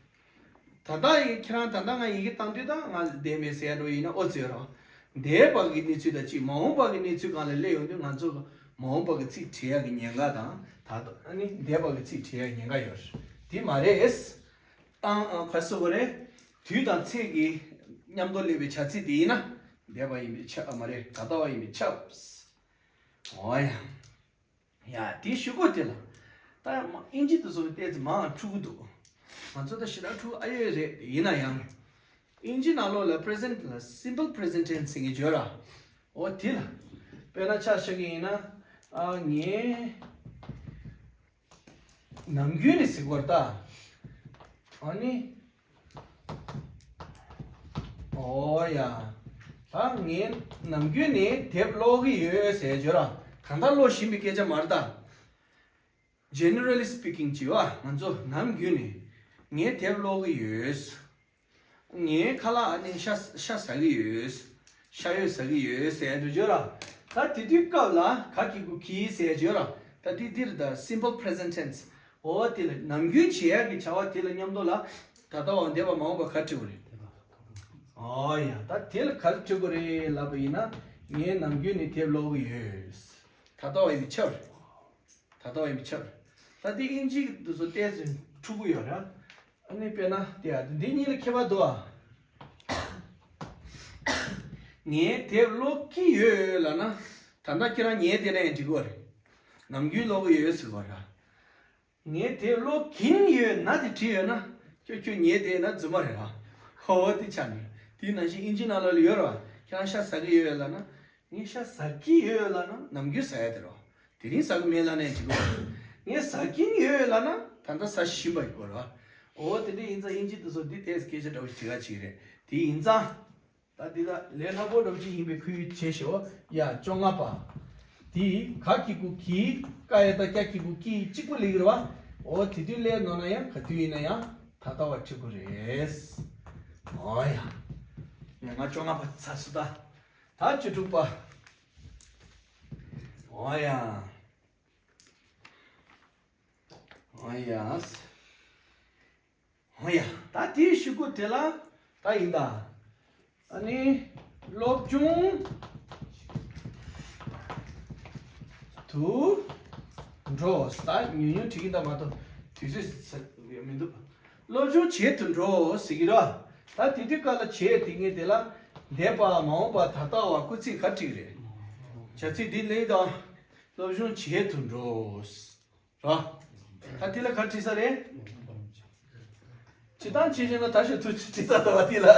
ད་ལྟ་ཡི་ཁྱེད་རང་ད་ལྟ་ང་ཡི་གེ་བཏང་དུས་ད་ང་བསྡད་མེད་ཟེར་ཡ་འགྲོ་ཡིན་ན་ཨོ་ཙི་ཡོད་རེད། འདས་པ་གི་གནས་ཚུལ་དང་གཅིག་མ་འོངས་པ་གི་གནས་ཚུལ་སྒང་ལ་སླེབས་ཡོང་དུས་ང་ཚོ་མ་འོངས་པ་གི་ཚིག་བྲིས་ཡ་གི་ཉེན་ཁ་དང་ད་ལྟ་ཨ་ནི་འདས་པ་གི་ཚིག་བྲིས་ཡ་ཉེན་ཁ་ཡོད་རེད། དེ་མ་རེད། བཏང་ཨ་ག་རེ་ཟེར་དགོས་རེད། དུས་དང་ཚེས་ཀྱི་མཉམ་དུ་སླེབས་པའི་བྱ་ཚིག་དེ་ཡིན་ན་འདས་པ་ཡིན་པས་ཁྱབ། ཨ་མ་རེད། ད་ལྟ་བ་ཡིན་པས་ཁྱབ། འོ་ཡ། ཡ་དེའི་གཞུག་གུ་དེ་ལ། ད་མ་ཨིན་ཇི་དེ་ཚོ་ཏོག་ཙམ་མང་འཁྲུག་གི་འདུག་ང་ཚོ་ད་ཞེ་དྲག་འཁྲུག་ཨ་ཡོད་རེད། ཡིན་ན་ཡང་། ཨིན་ཇི་ནང་ལོགས་ལ་པི་རི་ཛེན་ཊི་ལ་སིམ་པལ་པི་རི་ཛེན་ཊེན་སི་ཟེར་མཁན་ཡོད་ར། འོ་དེ་ལ། དཔེར་ན་ཆ་བཞག་གི་ཡིན་ན། ཨ་ངས། ནམ་རྒྱུན་ནས་ཟེར་དགོས་རེད་ད། ཨ་ནི། ཨོ་ཡ། ད་ངས་ནམ་རྒྱུན་ནས་དེབ་ཀློག་གི་ཡོད་ཟེར་བརྗོད་ར། གང་ལྟར་ཀློག་བཞིན་པའི་སྐད་ཆ་མ་རེད་ད། Generally speaking ཅེས་པ་ང་ཚོ་ནམ་རྒྱུན་ནས་ངས་དེབ་ཀློག་གི་ཡོད། ངའི་ཁ་ལག་ཨ་ནི་ཤ་ཤ་ཟ་གི་ཡོད། ཤ་ཡོད་ཟ་གི་ཡོད་ཟེར་འགྲོ་རྒྱུ་ར། ད་དེ་དུས་སྐབས་ལ་ག་གི་གུ་གི་ཟེར་འགྲོ་རྒྱུ་ར། ད་དེ་འདིར་ད་simple present tense འོ་དེ་ལ་ནམ་རྒྱུན་བྱེད་ཡག་གི་བྱ་བ་དེ་ལ་མཉམ་དུ་ལ་ད་ལྟ་བ་འདས་པ་མ་འོངས་པ་ག་འབྲི་དགོས་རེད། ཨོ་ཡ། ད་དེ་ལ་ག་རེ་འབྲི་དགོས་རེད་ལབ་པ་ཡིན་ན། ངས་ནམ་རྒྱུན་ནས་དེབ་ཀློག་གི་ཡོད། ད་ལྟ་བ་ཡིན་པས་ཁྱབ། ད་ལྟ་བ་ཡིན་པས་ཁྱབ། ད་དེ་ཨིན་ཇི་འདི་ཚོ་ཏོག་ཙམ་འཁྲུག་གི་ཡོད་ར། ཨ་ནི་དཔེར་ན་དེ་ཡ་འདི་གཉིས་ལ་ཁྱད་པར་འདུག་ཨ། ངས་དེབ་ཀློག་གི་ཡོད་ལབ་ན། ད་ལྟ་ཁྱེད་རང་ཉལ་བསྡད་ན་ཡང་འགྲིག་གི་རེད། ནམ་རྒྱུན་ཀློག་གི་ཡོད་ཟེར་བ་ར། ངས་དེབ་ཀློག་གིན་ཡོད་ན་དེ་བྲིས་ཡོད་ན། ཁྱོད་ཁྱོད་ཉལ་བསྡད་ན་རྫུན་མ་རེད་ར། ཧོ་དེ་ཆ་ནས་དེ་ནང་བཞིན་ཨིན་ཇི་ནང་ལོགས་ལ་ཡོད་ར། ཁྱེད་རང་ཤ་ཟ་གི་ཡོད་ལབ་ན། ངས་ཤ་ཟ་གི་ཡོད་ལབ་ན་ནམ་རྒྱུན་ཟ་ཡ་དེ་རེད། དེ་རིང་ཟ་གི་མེད་ལབ་ན་ཡང་འགྲིག་གི་རེད། ངས་ཟ་གིན་ཡོད་ལབ་ན་ད་ལྟ་ཟ་བཞིན་པ་ཡིན་དགོས་རེད་བ། འོ་དེ་འདྲ་ཡིན་ཙང་ཨིན་ཇི་དེ་ཚོ་འདི་ཏོག་ཙམ་སྐད་ཆ་འདྲ་བོ་ཞིག་དྲི་ག་ཅིག་རེད། དེ་ཡིན་ཙང་། ད་འདི་ད་ལས་སླ་པོ་འདྲ་བོ་ཅིག་ཡིན་པའི་ཁུལ་བྱས་ཤོག་ཡ། བཅོ་ལྔ་པ། དེ་ག་གི་གུ་གི། ཀ་ཡ་བཏགས་ཀྱ་གི་གུ་ཀྱི་གཅིག་པུ་ལེགས་རེད་བ། འོ་དེ་དུས་ལས་ནོར་ན་ཡང་ག་དུས་ཡིན་ན་ཡང་ད་ལྟ་བ་འབྲི་དགོས་རེད། འོ་ཡ། ཡ་ང་བཅོ་ལྔ་པ་ཚར་སོང་ད། ད་བཅུ་དྲུག་པ། འོ་ཡ། འོ་ཡ། འོ་ཡ། ད་དེའི་གཞུག་གུ་དེ་ལ་ད་ཡིན་ད། ཨ་ནི་སློབ་སྦྱོང་དུ་འགྲོ། ད་ཉུང་ཉུང་བྲིས་ཀྱི་ད་མ་གཏོགས་དུས་ཚོད་ས་ཡོད་མི་འདུག་སློབ་སྦྱོང་བྱེད་དུ་འགྲོ་ཟེར་གྱི་ར། ད་དེ་དུས་སྐབས་ལ་བྱེད་དེ་ངས་དེ་ལ་འདས་པ་མ་འོངས་པ་ད་ལྟ་བ་སྐུལ་ཚིག་ག་བྲིས་རེད། བྱ་ཚིག་འདི་ལེན་དང་། སློབ་སྦྱོང་བྱེད་དུ་འགྲོ། ར། ད་དེ་ལ་ག་བྲིས་ས་རེད། སྤྱིར་བཏང་བྱེད་བཞིན་ལ་ད་ཞོ་ཐུག་བྲིས་ས་ད་བ་དེ་ལ།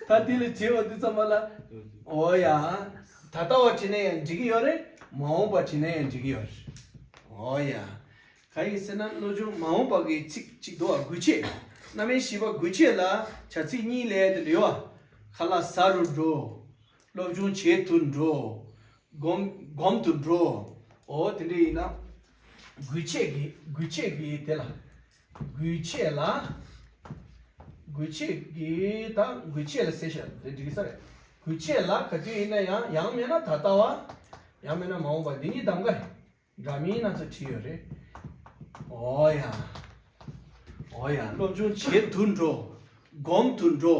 ད་དེ་ལ་བྱེད་པ་འདི་ཚང་མ་ལ། འོ་ཡ། ད་ལྟ་བ་བྲིས་ན་ཡང་འགྲིག་གི་ཡོད་རེད། མ་འོངས་པ་བྲིས་ན་ཡང་འགྲིག་གི་ཡོད་རེད། འོ་ཡ། ག་ཡིན་ཟེར་ན་སློབ་སྦྱོང་མ་འོངས་པ་གི་ཚིག་གཅིག་འདུག་བ། དགོས་ཆེད། རྣམ་དབྱེ་བཞི་པ་དགོས་ཆེད་ལ་བྱ་ཚིག་གཉིས་ལས་དེ་འདྲ་ཡོད་བ། ཁ་ལག་ཟ་རུ་འགྲོ། སློབ་སྦྱོང་བྱེད་དུ་འགྲོ། སྒོམ་སྒོམ་དུ་འགྲོ། འོ་དེ་འདྲ་ཡིན་ན། དགོས་ཆེད་ཀྱི་དགོས་ཆེད་ཀྱི་དེ་ལ། དགོས་ཆེད་ལ། དགོས་ཆེད་ཀྱི་ད་དགོས་ཆེད་ལ་ཟེར་ཤག་དེ་འགྲིག་ས་རེད། དགོས་ཆེད་ལ་ག་དུས་ཡིན་ན་ཡང་ཡང་མིན་ན་ད་ལྟ་བ། ཡང་མིན་ན་མ་འོངས་པ་འདི་གཉིས་གདམ་ག་རེད། འདྲ་མིན་སྣ་ཚོགས་བྲིས་ཡོད་རེད། འོ་ཡ། འོ་ཡ། སློབ་སྦྱོང་བྱེད་དུ་འགྲོ། སྒོམ་དུ་འགྲོ།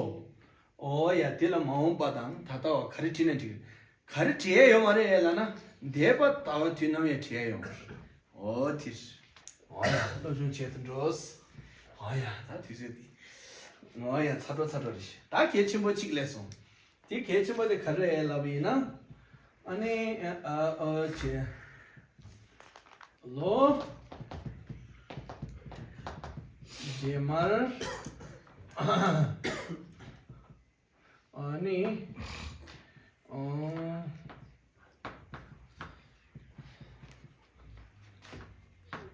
འོ་ཡ། དེ་ལ་མ་འོངས་པ་དང་ད་ལྟ་བ་ག་རེ་བྲིས་ན་འགྲིག་ག་རེ་བྲིས་ཡ་ཡོད་མ་རེད་ལབ་ན། འདས་པ་ད་བ་དུས་ནམ་ཡང་བྲིས་ཡ་ཡོད་མ་རེད། འོ་དེ་རེད། འོ་ཡ། སློབ་སྦྱོང་བྱེད་དུ་འགྲོ། འོ་ཡ། ད་དུས་ཚོད་འདི། འོ་ཡ། ཚ་དྲོ་ཚ་དྲོ་རེད། ད་གལ་ཆེན་པོ་གཅིག་སླེབས་སོང་། དེ་གལ་ཆེན་པོ་དེ་ག་རེ་རེད་ལབ་པ་ཡིན་ན། ཨ་ནི་ཨ་ཨ་ཨོ་ཆེ། ལོ། རྗེས་མར། ཨ་ནི། ཨོ།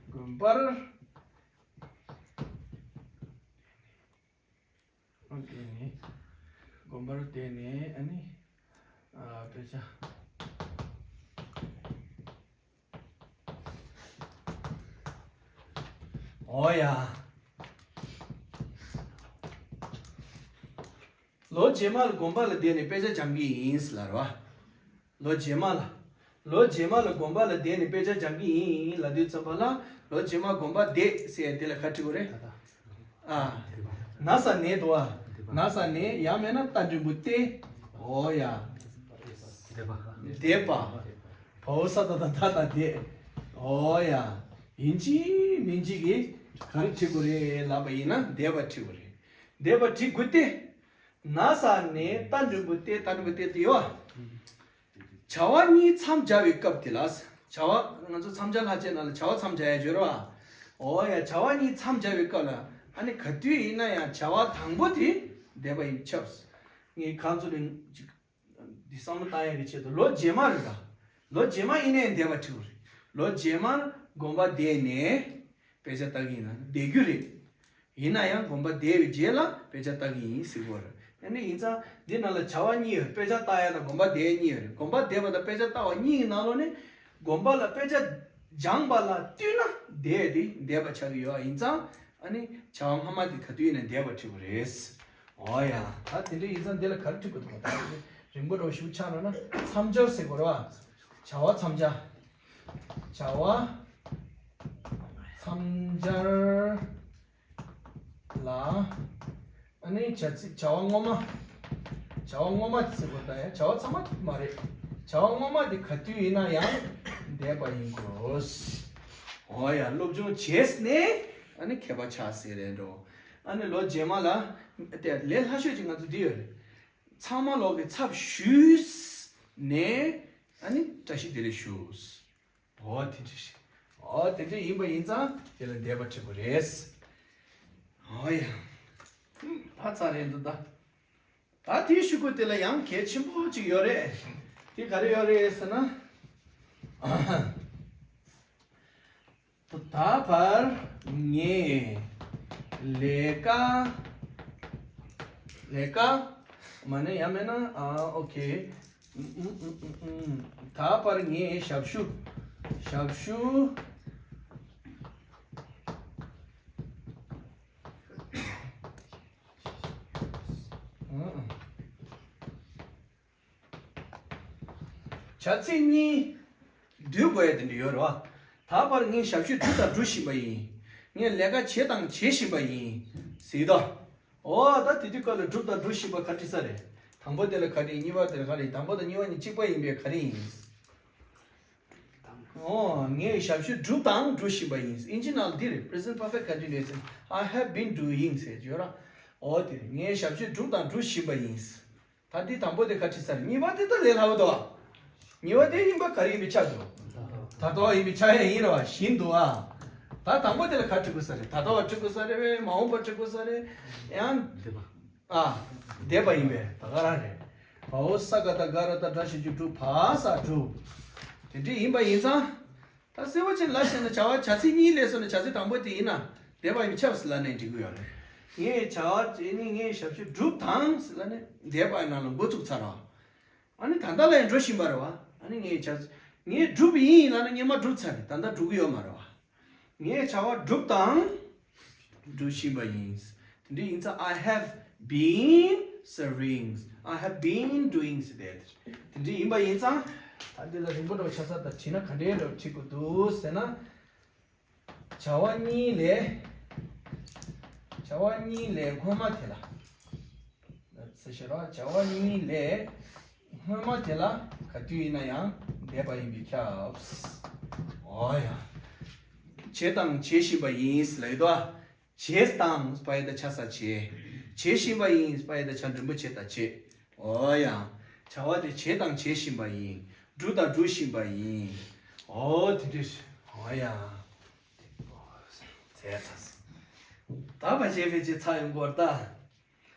དགོན་པར། ཨ་དེ་ནས་དགོན་པར་བསྡད་ནས་ཨ་ནི་ཨ་དཔེ་ཆ། འོ་ཡ། ལོ་རྗེས་མ་ལ་དགོན་པ་ལ་བསྡད་ནས་དཔེ་ཆ་སྦྱང་གི་ཡིན་ལབ་རེད་བ། ལོ་རྗེས་མ་ལ། ལོ་རྗེས་མ་ལ་དགོན་པ་ལ་བསྡད་ནས་དཔེ་ཆ་སྦྱང་གི་ཡིན་ལབ་དུས་ཙམ་པ་ལ། ལོ་རྗེས་མ་དགོན་པ་བསྡད་ཟེར་ཡ་དེ་ལ་ག་རེ་བྲིས་དགོས་རེད། ཨ། ན་ས་ནས་འདུག་ཨ། ན་ས་ནས་ཡང་མེད་ན་རྟ་མགྲིན་པོ་སྟེ། འོ་ཡ། འདས་པ། བའོ་ས་ད་ད་ད་ད་འདས། འོ་ཡ། ཡིན་གཅིག་མིན་གཅིག་གིས་ག་རེ་བྲིས་དགོས་རེད་ལབ་པ་ཡིན་ན་འདས་པ་བྲིས་དགོས་རེད། འདས་པ་བྲིས་དགོས་ཏེ། ན་ས་ནས་རྟ་མགྲིན་པོ་སྟེ། རྟ་མགྲིན་པོ་སྟེ་དེ་ཡོད་ཨ། བྱ་བ་གཉིས་མཚམས་སྦྱར་བའི་སྐབས་དེ་ལ། བྱ་བ་ང་ཚོ་མཚམས་སྦྱར་ལྷག་བཅས་ནང་ལ་བྱ་བ་མཚམས་སྦྱར་ཡ་ཡོད་རེད་བ། འོ་ཡ། བྱ་བ་གཉིས་མཚམས་སྦྱར་བའི་སྐབས་ལ། ཨ་ནི་ག་དུས་ཡིན་ན་ཡང་བྱ་བ་དང་པོ་དེ་འདས་པ་ཡིན་ཆགས། ངས་གང་ཚོད་ནས་ཅིག་འདི་བསམ་བློ་བཏང་ཡ་གི་ཆེད་དུ་ལོ་རྗེས་མ་རེད་ད། ལོ་རྗེས་མ་ཡིན་ནའི་འདས་པ་བྲིས་པ་རེད། ལོ་རྗེས་མར་དགོན་པ་བསྡད་ནས་དཔེ་ཆ་ལྟ་གི་ཡིན་ན་བསྡད་རྒྱུ་རེད། ཡིན་ན་ཡང་དགོན་པ་བསྡད་པའི་རྗེས་ལ་དཔེ་ཆ་ལྟ་གི་ཡིན་ཟེར་གྱི་ཡོད་རེད། ཨ་ནི་ཡིན་ཙང་འདི་ནང་ལ་བྱ་བ་གཉིས་ཡོད་རེད། དཔེ་ཆ་ལྟ་ཡ་དང་དགོན་པ་བསྡད་ཡ་གཉིས་ཡོད་རེད། དགོན་པ་བསྡད་པ་དང་དཔེ་ཆ་ལྟ་བ་གཉིས་ཀྱི་ནང་ལོགས་ནས་དགོན་པ་ལ་དཔེ་ཆ་སྦྱངས་པ་ལ་བསྟུན་ན་བསྡད་ཡ་དེ་འདས་པ་ཆགས་ཀྱི་ཡོད། ཡིན་ཙང་ཨ་ནི་བྱ་བ་སྔ་མ་དེ་ག་དུས་ཡིན་ན་འདས་པ་བྲིས་པ་རེད། འོ་ཡ། ད་དེ་འདྲ་ཡིན་ཙང་འདི་ལ་ག་རེ་བྲིས་དགོས་འདུག་ད་རིང་པོ་འགྲོ་ཞིབ་ཆགས་འགྲོ་ན་མཚམས་སྦྱོར་ཟེར་དགོས་རེད་བ། བྱ་བ་མཚམས་སྦྱར། བྱ་བ་མཚམས་སྦྱར་ལ། ཨ་ནི་བྱ་ཚིག་བྱ་བ་སྔོན་མ། བྱ་བ་སྔོན་མ་ཟེར་དགོས་ད་ཡ། བྱ་བ་ཚང་མ་མ་རེད། བྱ་བ་སྔོན་མ་དེ་ག་དུས་ཡིན་ན་ཡང་འདས་པ་ཡིན་དགོས། འོ་ཡ། སློབ་སྦྱོང་བྱས་ནས་ཨ་ནི་མཁས་པ་ཆགས་ཟེར་རེད་འགྲོ། ཨ་ནི་ལོ་རྗེས་མ་ལ་དེ་ལས་སླ་ཤོས་ཅིག་ང་ཚོ་འདི་ཡོད་རེད། ཚང་མ་ལོག་གི་ཚབ་ཞུས་ནས་ཨ་ནི་བཀྲ་ཤིས་བདེ་ལེགས་ཞུ། འོ་དེ་འདྲ་ཞིག་འོ་དེ་འདྲ་ཡིན་པ་ཡིན་ཙང་དེ་ལ་འདས་པ་བྲིས་པ་རེད། འོ་ཡ། ཧུམ། ཕ་ཚ་རེད་འདུག་ད། ད་དེའི་གཞུག་གུ་དེ་ལ་ཡང་གལ་ཆེན་པོ་ཅིག་ཡོད་རེད། དེ་ག་རེ་ཡོད་རེད་ཟེར་ན། ད་བར་ངས་ལས་ཀ་ལས་ཀ་མ་ནས་ཡང་མེད་ན། ཨ། ཨོ་ཁེ། ད་བར་ངས་ཞབས་ཞུ། ཞབས་ཞུ། བྱ་ཚིག་གཉིས་བསྡུས་དགོས་ཡ་དེ་འདྲ་ཡོད་རེད་བ། ད་བར་ངས་ཞབས་ཞུ་བསྒྲུབས་དང་སྒྲུབ་བཞིན་པ་ཡིན། ངས་ལས་ཀ་བྱས་དང་བྱེད་བཞིན་པ་ཡིན་ཟེར་དོ། འོ་ད་དེ་དུས་སྐབས་ལ་བསྒྲུབས་དང་སྒྲུབ་བཞིན་པ་ག་རེ་ས་རེད། དང་པོ་དེ་ལ་ག་རེ་ཡིན། གཉིས་པ་དེ་ལ་ག་རེ་ཡིན། དང་པོ་དང་གཉིས་པ་གཉིས་གཅིག་པ་ཡིན་པས་ག་རེ་ཡིན། འོ། ངས་ཞབས་ཞུ་བསྒྲུབས་དང་སྒྲུབ་བཞིན་པ་ཡིན། ཨིན་ཇི་ནང་འདིར་present perfect continuous I have been doing ཟེར་ཡོད་ར། འོ་དེ་ངས་ཞབས་ཞུ་བསྒྲུབས་དང་སྒྲུབ་བཞིན་པ་ཡིན། ད་འདི་དང་པོ་དེ་ག་བྲིས་ས་རེད། གཉིས་པ་དེ་ད་ལས་སླ་བོ་འདུག་གཉིས་པ་དེ་ཡིན་པ་ག་རེ་ཡིན་པའི་ཆ་འདུག་ད་ལྟ་བ་ཡིན་པའི་ཆ་ཡང་ཡིན་ར་བ་བཞིན་འདུག་ཨ། ད་དང་པོ་དེ་ལ་ག་བྲི་དགོས་ས་རེད། ད་ལྟ་བ་བྲི་དགོས་ས་རེད་པས། མ་འོངས་པ་བྲི་དགོས་ས་རེད། ཡང་ཨ། འདས་པ་ཡིན་པས་ད་ག་རང་རེད། བའོ་ས་ག་ད་ག་ར་ད་སྒྲ་ཞབས་ཀྱུ་སྒྲུབ། བ་ས་སྒྲུབ། དེ་འདྲ་ཡིན་པ་ཡིན་ཙང་། ད་གསལ་པོ་ཅིག་ལབ་བྱས་ན་བྱ་བ་བྱ་ཚིག་གཉིས་ལས་སོ་ནས་བྱ་ཚིག་དང་པོ་དེ་ཡིན་ན་འདས་པ་ཡིན་པས་ཁྱབ་ཟེར་ལབ་ནས་འགྲིག་གི་ཡོད་རེད། ངས་བྱ་བ་བྱས་ནས་ངས་ཞབས་ཞུ་བསྒྲུབས་དང་ཟེར་ལབ་ནས་འདས་པ་ཡི་ནང་ལ་འགོ་བཙུགས་ཚར་བ། ཨ་ནི་ད་ལྟ་ལ་ཡང་འགྲོ་བཞིན་པ་རེད་བ། ཨ་ནི་ངས་བྱ་ངས་བསྒྲུབས་ཡིན་ལབ་ན་སྔོན་མ་བསྒྲུབས་ཚར་རེད། ད་ལྟ་འགྲོ་གི་ཡོད་མ་རེད་བ། ངས་བྱ་བ་བསྒྲུབས་དང་སྒྲུབ་བཞིན་པ་ཡིན། དེ་འདྲ་ཡིན་ཙང་I have been serving། I have been doing ཟེར་དེ། དེ་འདྲ་ཡིན་པ་ཡིན་ཙང་། ད་འདི་ལ་རིང་པོ་འགྲོ་ཆ་ས་དང་བྲིས་ན་ག་འདྲའི་འགྲོ་བྲིས་དགོས་འདུག་ཟེར་ན། བྱ་བ་གཉིས་ལས། བྱ་བ་གཉིས་ལས་སྔོན་མ་དེ་ལ། ཟེར་ཤེས་རོགས། བྱ་བ་གཉིས་ལས་སྔོན་མ་དེ་ལ་ག་དུས་ཡིན་ན་ཡང་འདས་པ་ཡིན་པས་ཁྱབ། འོ་ཡ། བྱས་དང་བྱེད་བཞིན་པ་ཡིན་ལབ་ཡོད་དོ། བྱས་དང་པ་ཡི་ད་ཆ་ས་བྱས། བྱེད་བཞིན་པ་ཡིན་པ་ཡི་ད་ཆ་འགྲེང་བུ་བྱེད་ད་བྱེད། འོ་ཡ། བྱ་བ་དེ་བྱས་དང་བྱེད་བཞིན་པ་ཡིན། བསྒྲུབས་དང་སྒྲུབ་བཞིན་པ་ཡིན། འོ་དེ་འདྲ། འོ་ཡ། ཟེར་ད། ད་བ་བྱས་ཕལ་ཆེར་ཚར་ཡོང་གི་ཡོད་རེད་ད།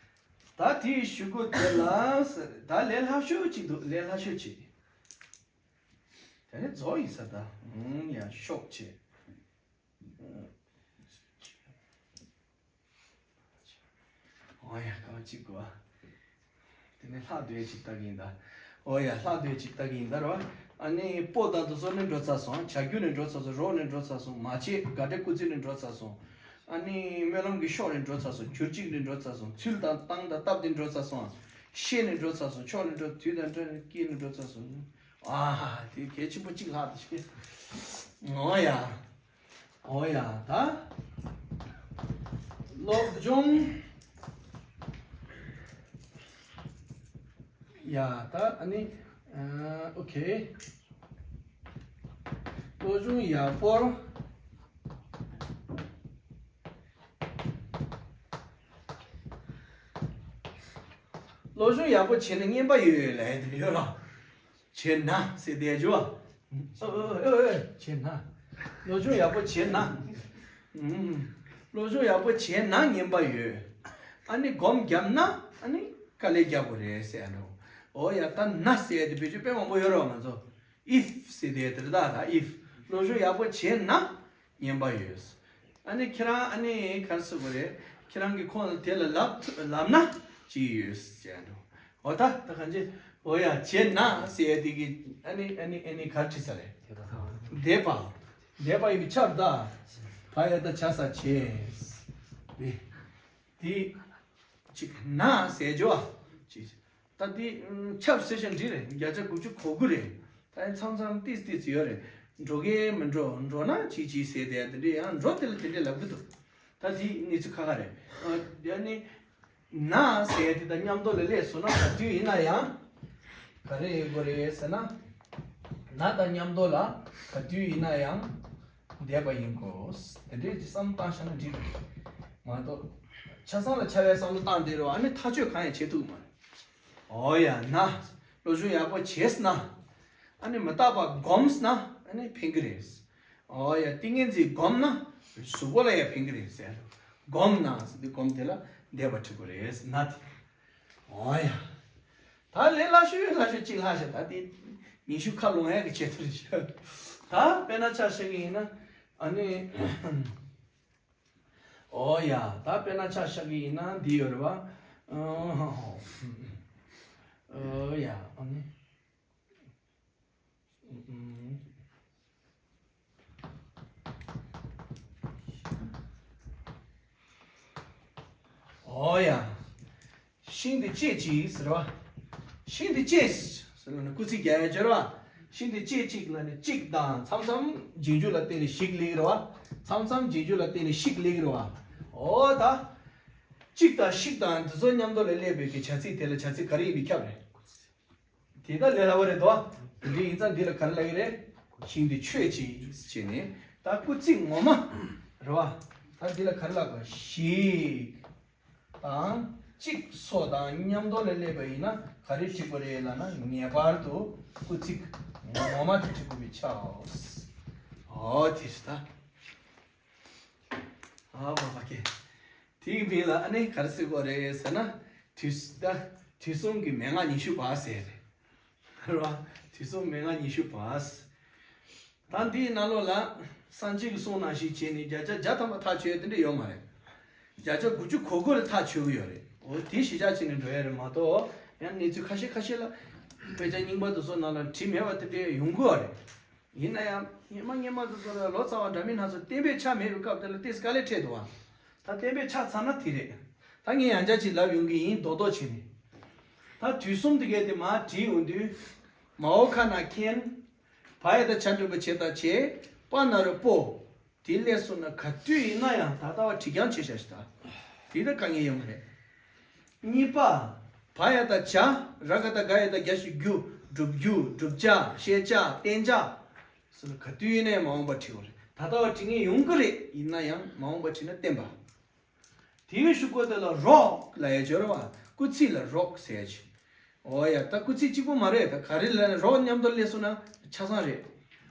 ད་དེའི་གཞུག་གུ་དེ་ལ་ཟེར། ད་ལས་སླ་ཤོས་ཅིག་འདུག་ལས་སླ་ཤོས་ཅིག་དེ་ནས་རྫོགས་ཡིན་ས་ད། ཨུམ། ཡ། ཤོག་ཅིག་འོ་ཡ། གང་ཅིག་གོ། དེ་ནས་ལྷག་སྡོད་ཅིག་ལྟ་གི་ཡིན་ད། འོ་ཡ། ལྷག་སྡོད་ཅིག་ལྟ་གི་ཡིན་ད་རོ། ཨ་ནི་པོ་ད་དུ་སོ་ནས་འགྲོ་ཚར་སོང་། བྱ་རྒྱུ་ནས་འགྲོ་ཚར་སོང་། རོགས་ནས་འགྲོ་ཚར་སོང་། མ་བྱེད་དགག་སྒྲའི་སྐུལ་ཚིག་ནས་འགྲོ་ཚར་སོང་། ཨ་ནི་སྨོན་ལམ་གྱི་ཤོག་ནས་འགྲོ་ཚར་སོང་། གྱུར་ཅིག་ནས་འགྲོ་ཚར་སོང་། ཚུལ་དང་སྟངས་དང་སྟབས་དེ་འགྲོ་ཚར་སོང་། ཤེས་ནས་འགྲོ་ཚར་སོང་། ཕྱོགས་ནས་འགྲོ། དུས་དང་བསྟུན་ནས་སྐྱེས་ནས་འགྲོ་ཚར་སོང་། ཨ་དེ་གལ་ཆེན་པོ་གཅིག་ལྷག་ཏུ་ཤེས། འོ་ཡ། འོ་ཡ་ད། སློབ་སྦྱོང་། ཡ་ད་ཨ་ནི། ཨ་ཨོ་ཁེ། སློབ་སྦྱོང་ཡག་པོར། སློབ་སྦྱོང་ཡག་པོ་བྱས་ན་རྔན་པ་ཡོད་ཡོད་ལབ་ཡ་དེ་ཡོད་ར། བྱས་ན་ཟེར་བསྡད་རྒྱུ་བ། ཨོ་ཨོ་ཨོ་ཨོ་བྱས་ན། སློབ་སྦྱོང་ཡག་པོ་བྱས་ན། ཨུམ། སློབ་སྦྱོང་ཡག་པོ་བྱས་ན་རྔན་པ་ཡོད། ཨ་ནི་སྒོམ་བརྒྱབ་ན་ཨ་ནི་དཀའ་ལས་རྒྱག་དགོས་རེད་ཟེར་ཡ་འགྲོ། ཨོ་ཡ་ད་ན་ཟེར་ཡ་དེ་བེད་སྤྱོད་དཔེ་མང་པོ་ཡོད་ར་བ། ང་ཚོ་if་ཟེར་དེ་དེ་རེད་ད། ད་if། སློབ་སྦྱོང་ཡག་པོ་བྱས་ན་རྔན་པ་ཡོད། ཨ་ནི་ཁྱེད་རང་ཨ་ནི་ག་རེ་ཟེར་དགོས་རེད། ཁྱེད་རང་གིས་ཁོང་ལ་དེ་ལ་ལབ་ཐུབ་ལབ་ན་ཅི་ཡོད་ཟེར་ཡ་འགྲོ། འོ་ད་ད་གང་ཅི། འོ་ཡ་བྱས་ན་ཟེར་ཡ་དེ་གི་ཨ་ནི་ཨ་ནི་ཨ་ནི་ག་རེ་བྲིས་ས་རེད། འདས་པ། འདས་པ་ཡིན་པའི་ཆར་ད། བ་ཡ་ད་བྱ་ས་བྱས། དེ། དེ། ཅིག་ན་ཟེར་རྒྱུ་བ། ཅིག་ད་དེ་ཨུམ་ཁྱབ་ཟེར་ཞིང་འདྲི་རེད། བརྒྱ་ཆ་དགུ་བཅུ་གོ་དགུ་རེད། ད་ཡིན་མཚམས་མཚམས་ཏིས་ཏིས་ཡོད་རེད། འགྲོ་གི་མི་འགྲོ། འགྲོ་ན་ཅིག་ཅིག་ཟེར་དེ་དེ་འདྲས་ཡང་འགྲོ་དེ་ལ་དེ་འདྲས་ལབ་གི་འདུག་ད་དེ་གནས་ཚུལ་ཁ་ཁ་རེད། ཨ་དེ་ནི་ན་ཟེར་དེ་དང་མཉམ་དུ་ལ་སླེབས་སོང་ན་ག་དུས་ཡིན་ན་ཡང་། ག་རེ་ཡོད་དགོས་རེད་ཟེར་ན། ན་དང་མཉམ་དུ་ལ་ག་དུས་ཡིན་ན་ཡང་། འདས་པ་ཡིན་དགོས། དེ་འདྲའི་བསམ་བློ་བཏང་བཞག་ན་འགྲིག་གི་མ་གཏོགས། ཆ་ཚང་ལ་ཆ་བའི་བསམ་བློ་བཏང་བསྡད་རོགས། ཨ་ནི་ཐག་གཅོད་གང་ཡང་བྱེད་ཐུབ་མ་རེད། འོ་ཡ་ན། སློབ་སྦྱོང་ཡག་པོ་བྱས་ན། ཨ་ནི་མི་རྟག་པ་སྒོམས་ན་ཨ་ནི་ཕན་གི་རེད། འོ་ཡ་ཏིང་ངེ་འཛིན་སྒོམས་ན་གཟུགས་པོ་ལ་ཡང་ཕན་གི་རེད་ཟེར། སྒོམས་ན་ཟེར་དུས་སྒོམ་དེ་ལ་འདས་པ་བྲི་དགོས་རེད་ན་དེ། འོ་ཡ། ད་ལས་སླ་ཤོས་སླ་ཤོས་གཅིག་ལྷག་ཤག་ད་དེ་ཉི་ཤུ་ཁ་ལོངས་ཡག་གི་ཆེད་དུ་རེད་ཤག་ད་དཔེར་ན་ཆ་བཞག་གི་ཡིན་ན་ཨ་ནི། ཨོ་ཡ། ད་དཔེར་ན་ཆ་བཞག་གི་ཡིན་ན་འདི་ཡོད་རེད་བ། ཨོ་ཡ། ཨ་ནི། ཨོ་ཡ། ཤིང་དེ་བཅད་ཅིག་ཟེར་བ། ཤིང་དེ་བཅད་ཟེར་ན་སྐུལ་ཚིག་རྒྱག་ཡ་ཅིག་རེད་བ། ཤིང་དེ་བཅད་ཅིག་ལབ་ནས་གཅིག་དང་མཚམས་མཚམས་རྗེས་འཇུག་ལ་བརྟེན་ནས་ཞིག་སླེབས་ཀྱི་རེད་བ། མཚམས་མཚམས་རྗེས་འཇུག་ལ་བརྟེན་ནས་ཞིག་སླེབས་ཀྱི་རེད་བ། ཨོ་ད། གཅིག་དང་ཞིག་དང་འདི་ཚོ་མཉམ་དུ་ལ་སླེབས་པའི་གི་བྱ་ཚིག་དེ་ལ་བྱ་ཚིག་ག་རེ་ཡིན་པས་ཁྱབ་རེད། དེ་ད་ལས་སླ་བོ་རེད་དོ། དེ་འདྲ་ཡིན་ཙང་འདི་ལ་ག་རེ་ལབ་ཀྱི་རེད། ཤིང་དེ་ཆོད་ཅིག་བྱས་ནས་ད་སྐུལ་ཚིག་ངོ་མ་རེད་བ། ད་འདི་ལ་ག་རེ་ལབ་དགོས། ཞིག་དང་གཅིག་སོགས་དང་མཉམ་དུ་ལ་སླེབས་པ་ཡིན་ན་ག་རེ་བྲིས་དགོས་རེད་ལབ་ན་ངེས་པར་དུ་སྐུལ་ཚིག་ངོ་མ་དེ་བྲིས་དགོས་པས་ཁྱབ། ཨོ་དེ་རེད་ད། ཨ་མ་མ་ཀེ། དེའི་མིང་ལ་ཨ་ནི་ག་རེ་ཟེར་དགོས་རེད་ཟེར་ན། དུས་ད་དུས་གསུམ་གྱི་མན་ངག་ཉི་ཤུ་པ་ཟེར་རེད། རེད་བ། དུས་གསུམ་མན་ངག་ཉི་ཤུ་པ། ད་འདིའི་ནང་ལོགས་ལ་སངས་རྒྱས་ཀྱི་གསུང་ནང་བཞིན་བྱས་ནས་བརྒྱ་ཆ་བརྒྱ་ཐམ་པ་ཐག་ཆོད་ཡ་དེ་འདྲ་ཡོད་མ་རེད། བརྒྱ་ཆ་དགུ་བཅུ་གོ་དགུ་ལ་ཐག་ཆོད་ཀྱི་ཡོད་རེད། འོ་དེ་གཞི་བཞག་བྱས་ནས་འགྲོ་ཡ་རེད་མ་གཏོགས། ཡང་གནས་ཚུལ་ཁ་ཤས་ཁ་ཤས་ལ་དཔེ་ཆ་རྙིང་པ་དེ་ཚོ་ནང་ལ་བྲིས་མེད་པ་དེ་འདྲ་ཡོང་གི་ཡོད་རེད། ཡིན་ན་ཡང་སྔོན་མ་སྔོན་མ་དེ་ཚོ་ལ་ལོ་ཙཱ་བ་འདྲ་མིན་སྣ་ཚོགས་གཏན་འབེབས་ཆགས་མེད་པའི་སྐབས་དེ་ལ་ཏོག་ཙམ་དཀའ་ལས་འཕྲད་འདུག་བ། ད་གཏན་འབེབས་ཆགས་ཚར་ན་དེ་རེད། ད་ངས་ཡང་བསྐྱར་ཅིག་ལབ་ཡོང་གི་ཡིན་རྡོག་རྡོག་བྱས་ནས། ད་དུས་གསུམ་དེ་གས་དེ་མར་བྲིས་ཡོང་དུས། མའོ་ཁ་ན་མཁན། བ་ཡ་ད་བྱ་འགྲེང་བུ་བྱེ་ད་བྱེ། པ་ན་རོ་པོ། དེ་སླེབས་སོང་ན་ག་དུས་ཡིན་ན་ཡང་ད་ལྟ་བ་བྲིས་རྐྱང་བྱས་བཞག་ཤག་ད། དེ་ད་དཀའ་ངལ་ཡོད་མ་རེད། གཉིས་པ། བ་ཡ་ད་བྱ། ར་ག་ད་ག་ཡ་ད་རྒྱ་ཞབས་རྒྱུ། བསྒྲུབ་རྒྱུ། བསྒྲུབ་བྱ། ཤེས་བྱ། བསྟན་བྱ། སོ་ན་ག་དུས་ཡིན་ན་ཡང་མ་འོངས་པ་བྲིས་པ་རེད། ད་ལྟ་བ་བྲིས་མཁན་ཡོང་གི་རེད། ཡིན་ན་ཡང་མ་འོངས་པ་བྲིས་ན་བསྟན་པ། དེའི་གཞུག་གུ་དེ་ལ་རོགས་ལབ་ཡ་ཅིག་ཡོད་རེད་བ། སྐུལ་ཚིག་ལ་རོགས་ཟེར་ཡ་ཅིག་ཨོ་ཡ་ད་སྐུལ་ཚིག་གཅིག་པོ་མ་རེད། ད་ག་རེ་ལབ་ན་རོགས་མཉམ་དུ་སླེབས་སོང་ན་ཆ་ཚང་རེད།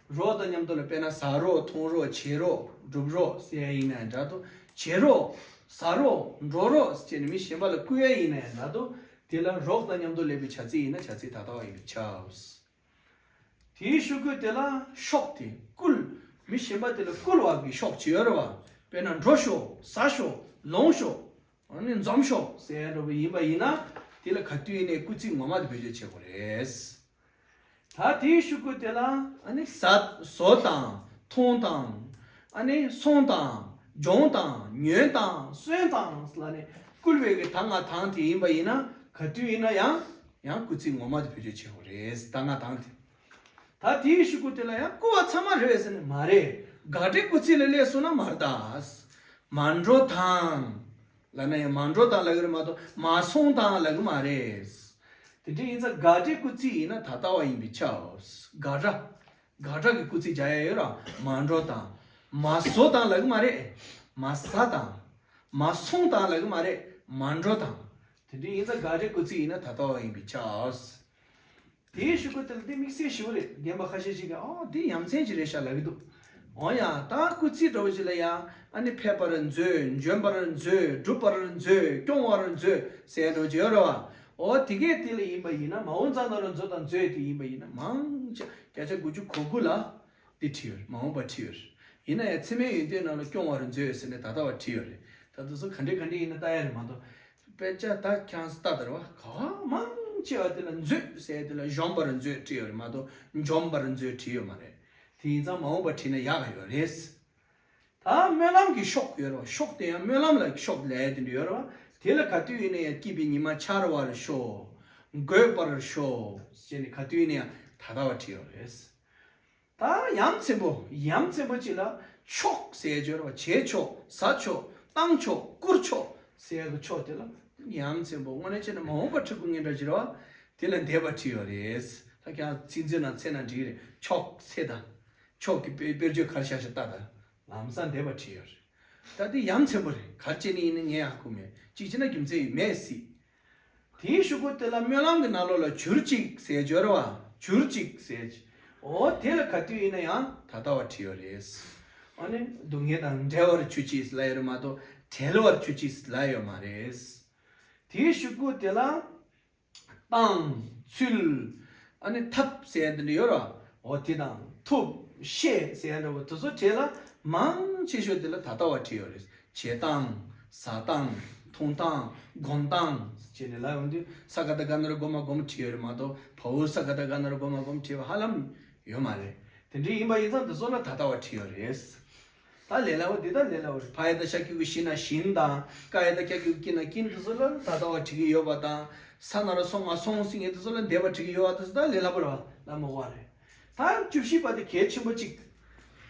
རོགས་དང་མཉམ་དུ་ལ་དཔེར་ན་ཟ་རོགས། འཐུང་རོགས། བྱེད་རོགས། སྒྲུབ་རོགས་ཟེར་ཡ་ཡིན་ན་ཡང་འདྲ་འདུག་བྱེད་རོགས། ཟ་རོགས། འགྲོ་རོགས་ཟེར་ནས་མི་གཞན་པ་ལ་སྐུལ་ཡ་ཡིན་ན་ཡང་འདྲ་འདུག་དེ་ལ་རོགས་དང་མཉམ་དུ་སླེབས་པའི་བྱ་ཚིག་ཡིན་ན་བྱ་ཚིག་ད་ལྟ་བ་ཡིན་པས་ཁྱབ། དེའི་གཞུག་གུ་དེ་ལ་ཤོག་དེ་བསྐུལ། མི་གཞན་པ་དེ་ལ་བསྐུལ་བ་གི་ཤོག་ཅིག་ཡོད་རེད་བ། དཔེར་ན་འགྲོ་ཤོག་ཟ་ཤོག་ལོངས་ཤོག་ཨ་ནི་འཛོམས་ཤོག་ཟེར་ཡ་འདྲ་པོ་ཡིན་པ་ཡིན་ན། དེ་ལ་ག་དུས་ཡིན་ནའི་སྐུལ་ཚིག་ངོ་མ་དེ་བེད་སྤྱོད་བྱེད་དགོས་རེད། ད་དེའི་གཞུག་གུ་དེ་ལ་ཨ་ནི་ཟ་ཟོ་དང་འཐུང་དང་། ཨ་ནི་སོང་དང་འབྱོངས་དང་ཉོན་དང་གསོན་དང་ལ་ནི་བསྐུལ་བའི་གི་ད་ང་དང་དེ་ཡིན་པ་ཡིན་ན། ག་དུས་ཡིན་ན་ཡང་ཡང་སྐུལ་ཚིག་ངོ་མ་དེ་བེད་སྤྱོད་བྱེད་དགོས་རེད། ད་ང་དང་དེ། ད་དེའི་གཞུག་གུ་དེ་ལ་ཡང་སྐུལ་བ་ཚང་མ་རེད་པས་ཟེར་ནས་མ་རེད། དགག་སྒྲའི་སྐུལ་ཚིག་ལ་སླེབས་སོང་ན་མ་རེད་ད། མ་འགྲོ་དང་། ལབ་ན་ཡང་མ་འགྲོ་དང་ལབ་ཀྱི་རེད་མ་གཏོགས་མ་སོང་དང་ལབ་ཀྱི་མ་རེད། དེ་འདྲ་ཡིན་ཙང་དགག་སྒྲའི་སྐུལ་ཚིག་ཡིན་ན་ད་ལྟ་བ་ཡིན་པས་ཁྱབ། དགག་སྒྲ། དགག་སྒྲ་གི་སྐུལ་ཚིག་སྦྱར་ཡ་ཡོད་ར། མ་འགྲོ་དང་། མ་བཟོ་དང་ལབ་ཀྱི་མ་རེད། མ་ཟ་དང་། མ་སོང་དང་ལབ་ཀྱི་མ་རེད། མ་འགྲོ་དང་། དེ་འདྲ་ཡིན་ཙང་དགག་སྒྲའི་སྐུལ་ཚིག་ཡིན་ན་ད་ལྟ་བ་ཡིན་པས་ཁྱབ། དེའི་གཞུག་གུ་དེ་ལ་འདི་དམིགས་བསལ་ཞིག་རེད། རྒན་པ་ཁ་ཤས་ཤིག་གིས་ཨོ་འདི་ཡ་མཚན་ཅིག་རེད་ཤག་ལབ་ཀྱི་འདུག་འོ་ཡ། ད་སྐུལ་ཚིག་འདྲ་བོ་ཞིག་ལ་ཡང་ཨ་ནི་ཕེབས་པར་མཛོད། འབྱོན་པར་མཛོད། བསྒྲུབས་པར་མཛོད། སྐྱོང་བར་མཛོད་ཟེར་འདྲ་བོ་ཅིག་ཡོད་རེད་བ། འོ་དེ་གས་དེ་ལ་ཡིན་པ་ཡིན་ན། མ་འོངས་ཙམ་ན་རོ་མཛོད་དང་མཛོད་དེ་ཡིན་པ་ཡིན་ན་མང་ཆེ་བརྒྱ་ཆ་དགུ་བཅུ་གོ་དགུ་ལ་འདི་བྲིས་ཡོད་རེད། མ་འོངས་པ་བྲིས་ཡོད་རེད། ཡིན་ན་ཡང་ཚད་མའི་ཡོན་ཏན་ནང་ལ་སྐྱོང་བར་མཛོད་ཟེར་ནས་ད་ལྟ་བ་བྲིས་ཡོད་རེད། ད་དེ་ཚོ་ག་འདྲ་ག་འདྲ་ཡིན་ན་ལྟ་ཡ་རེད་མ་གཏོགས། དཔེ་ཆ་ད་ཁྱེད་རང་ཚོ་ལྟ་དང་བ། ག་བ་མང་ཆེ་བ་དེ་ལ་མཛོད་ཟེར་དེ་ལ་གཞོམ་པར་མཛོད་བྲིས་ཡོད་རེད་མ་གཏོགས་འཇོམས་པར་མཛོད་བྲིས་ཡོད་མ་རེད། དེ་ཡིན་ཙང་མ་འོངས་པ་བྲིས་ན་ཡག་ག་ཡོད་རེད། ད་སྨོན་ལམ་གྱི་ཤོག་ཡོད་རེད་བ། ཤོག་དེ་ཡང་སྨོན་ལམ་ལ་ཤོག་ལབ་ཡ་དེ་འདྲ་ཡོད་རེད་བ། དེ་ལ་ག་དུས་ཡིན་ན་ཡང་སྐྱིད་པའི་ཉི་མ་འཆར་བར་ཤོག་འགོད་པར་ཤོག་ཟེར་ནས་ག་དུས་ཡིན་ན་ཡང་ད་ལྟ་བ་བྲིས་ཡོད་རེད། ད་ཡ་མཚན་པོ། ཡ་མཚན་པོ་ཅིག་ལ་ཆོག་ཟེར་ཡ་ཡོད་རེད་བ། བྱས་ཆོག་བཟའ་ཆོག་བཏང་ཆོག་བསྐུར་ཆོག་ཟེར་ཡ་གི་ཆོག་དེ་ལ་ཡ་མཚན་པོ། དངོས་གནས་བྱས་ན་མ་འོངས་པ་ཕྲུ་གུ་ངན་འདྲ་ཅིག་རེད་བ། དེ་ལ་འདས་པ་བྲིས་ཡོད་རེད། ད་ཁྱེད་རང་ཚིག་མཛོད་ནང་འཚོལ་ན་འགྲིག་གི་རེད། ཆོག་འཚོལ་དང་། ཆོག་གི་དཔེ་དཔེར་བརྗོད་ག་རེ་བཞག་བཞག་ལྟ་དང་། ལམ་སང་འདས་པ་བྲིས་ཡོད་རེད། ད་དེ་ཡ་མཚན་པོ་རེད། ག་རེ་བྱས་ནས་ཡིན་ན་ངས་ཧ་གོ་མེད། གཅིག་བྱས་ན་རྒྱུ་མཚན་ཡོད་མེད་སྲིད། དེའི་གཞུག་གུ་དེ་ལ་སྨོན་ལམ་གྱི་ནང་ལོགས་ལ་གྱུར་ཅིག་ཟེར་ཡ་ཡོད་རེད་བ། གྱུར་ཅིག་ཟེར་ཅིག་འོ་དེ་ལ་ག་དུས་ཡིན་ན་ཡང་ད་ལྟ་བ་བྲིས་ཡོད་རེད། ཨ་ནི་སྡུག་བསྔལ་དང་བྲལ་བར་གྱུར་ཅིག་ལབ་ཡོད་རེད་མ་གཏོགས་བྲལ་བར་གྱུར་ཅིག་ལབ་ཡོད་མ་རེད། དེའི་གཞུག་གུ་དེ་ལ་བཏང་། ཚུལ། ཨ་ནི་ཐབས་ཟེར་ཡ་དེ་འདྲ་ཡོད་ར། འོ་དེ་དང་ཐུབ། ཤེས་ཟེར་ཡ་འདྲ་བོ་དེ་ཚོ་གྲས་ལ་མང་ཆེ་ཤོས་དེ་ལ་ད་ལྟ་བ་བྲིས་ཡོད་རེད། བྱེད་སྟངས། ཟ་སྟངས། འཐུང་སྟངས། སྒོམ་སྟངས་བྱས་ནས་ལབ་ཡོང་དུས་ས་ག་བཏགས་སྒ་ན་རོ་སྒོ་མ་སྒོམ་བྲིས་ཡོད་རེད་མ་གཏོགས་བའོ་ས་ག་བཏགས་སྒ་ན་རོ་སྒོ་མ་སྒོམ་བྲིས་པ་ཧ་ལམ་ཡོད་མ་རེད། དེ་འདྲ་ཡིན་པ་ཡིན་ཙང་དེ་ཚོ་ལ་ད་ལྟ་བ་བྲིས་ཡོད་རེད། ད་ལས་སླ་པོ་འདི་ད་ལས་སླ་པོ་རེད། ཕ་ཡ་བཏགས་ཤ་ཀྱུ་གུ་ཤི་ན་བཞིན་དང་། ཀ་ཡ་བཏགས་ཀྱ་ཀྱུ་གུ་ཀྱི་ན་ཀྱིན། དེ་ཚོ་ལ་ད་ལྟ་བ་བྲིས་ཀྱི་ཡོད་པ་དང་། ས་ན་རོ་སོ་ང་སོང་ཟེར་མཁན་དེ་ཚོ་ལ་འདས་པ་བྲིས་ཀྱི་ཡོད་པ་དེ་ཚོ་ད་ལས་སླ་པོ་རེད་བ། ལ་མོ་བ་རེད། ད་བཅུ་བཞི་པ་དེ་གལ་ཆེན་པོ་གཅིག་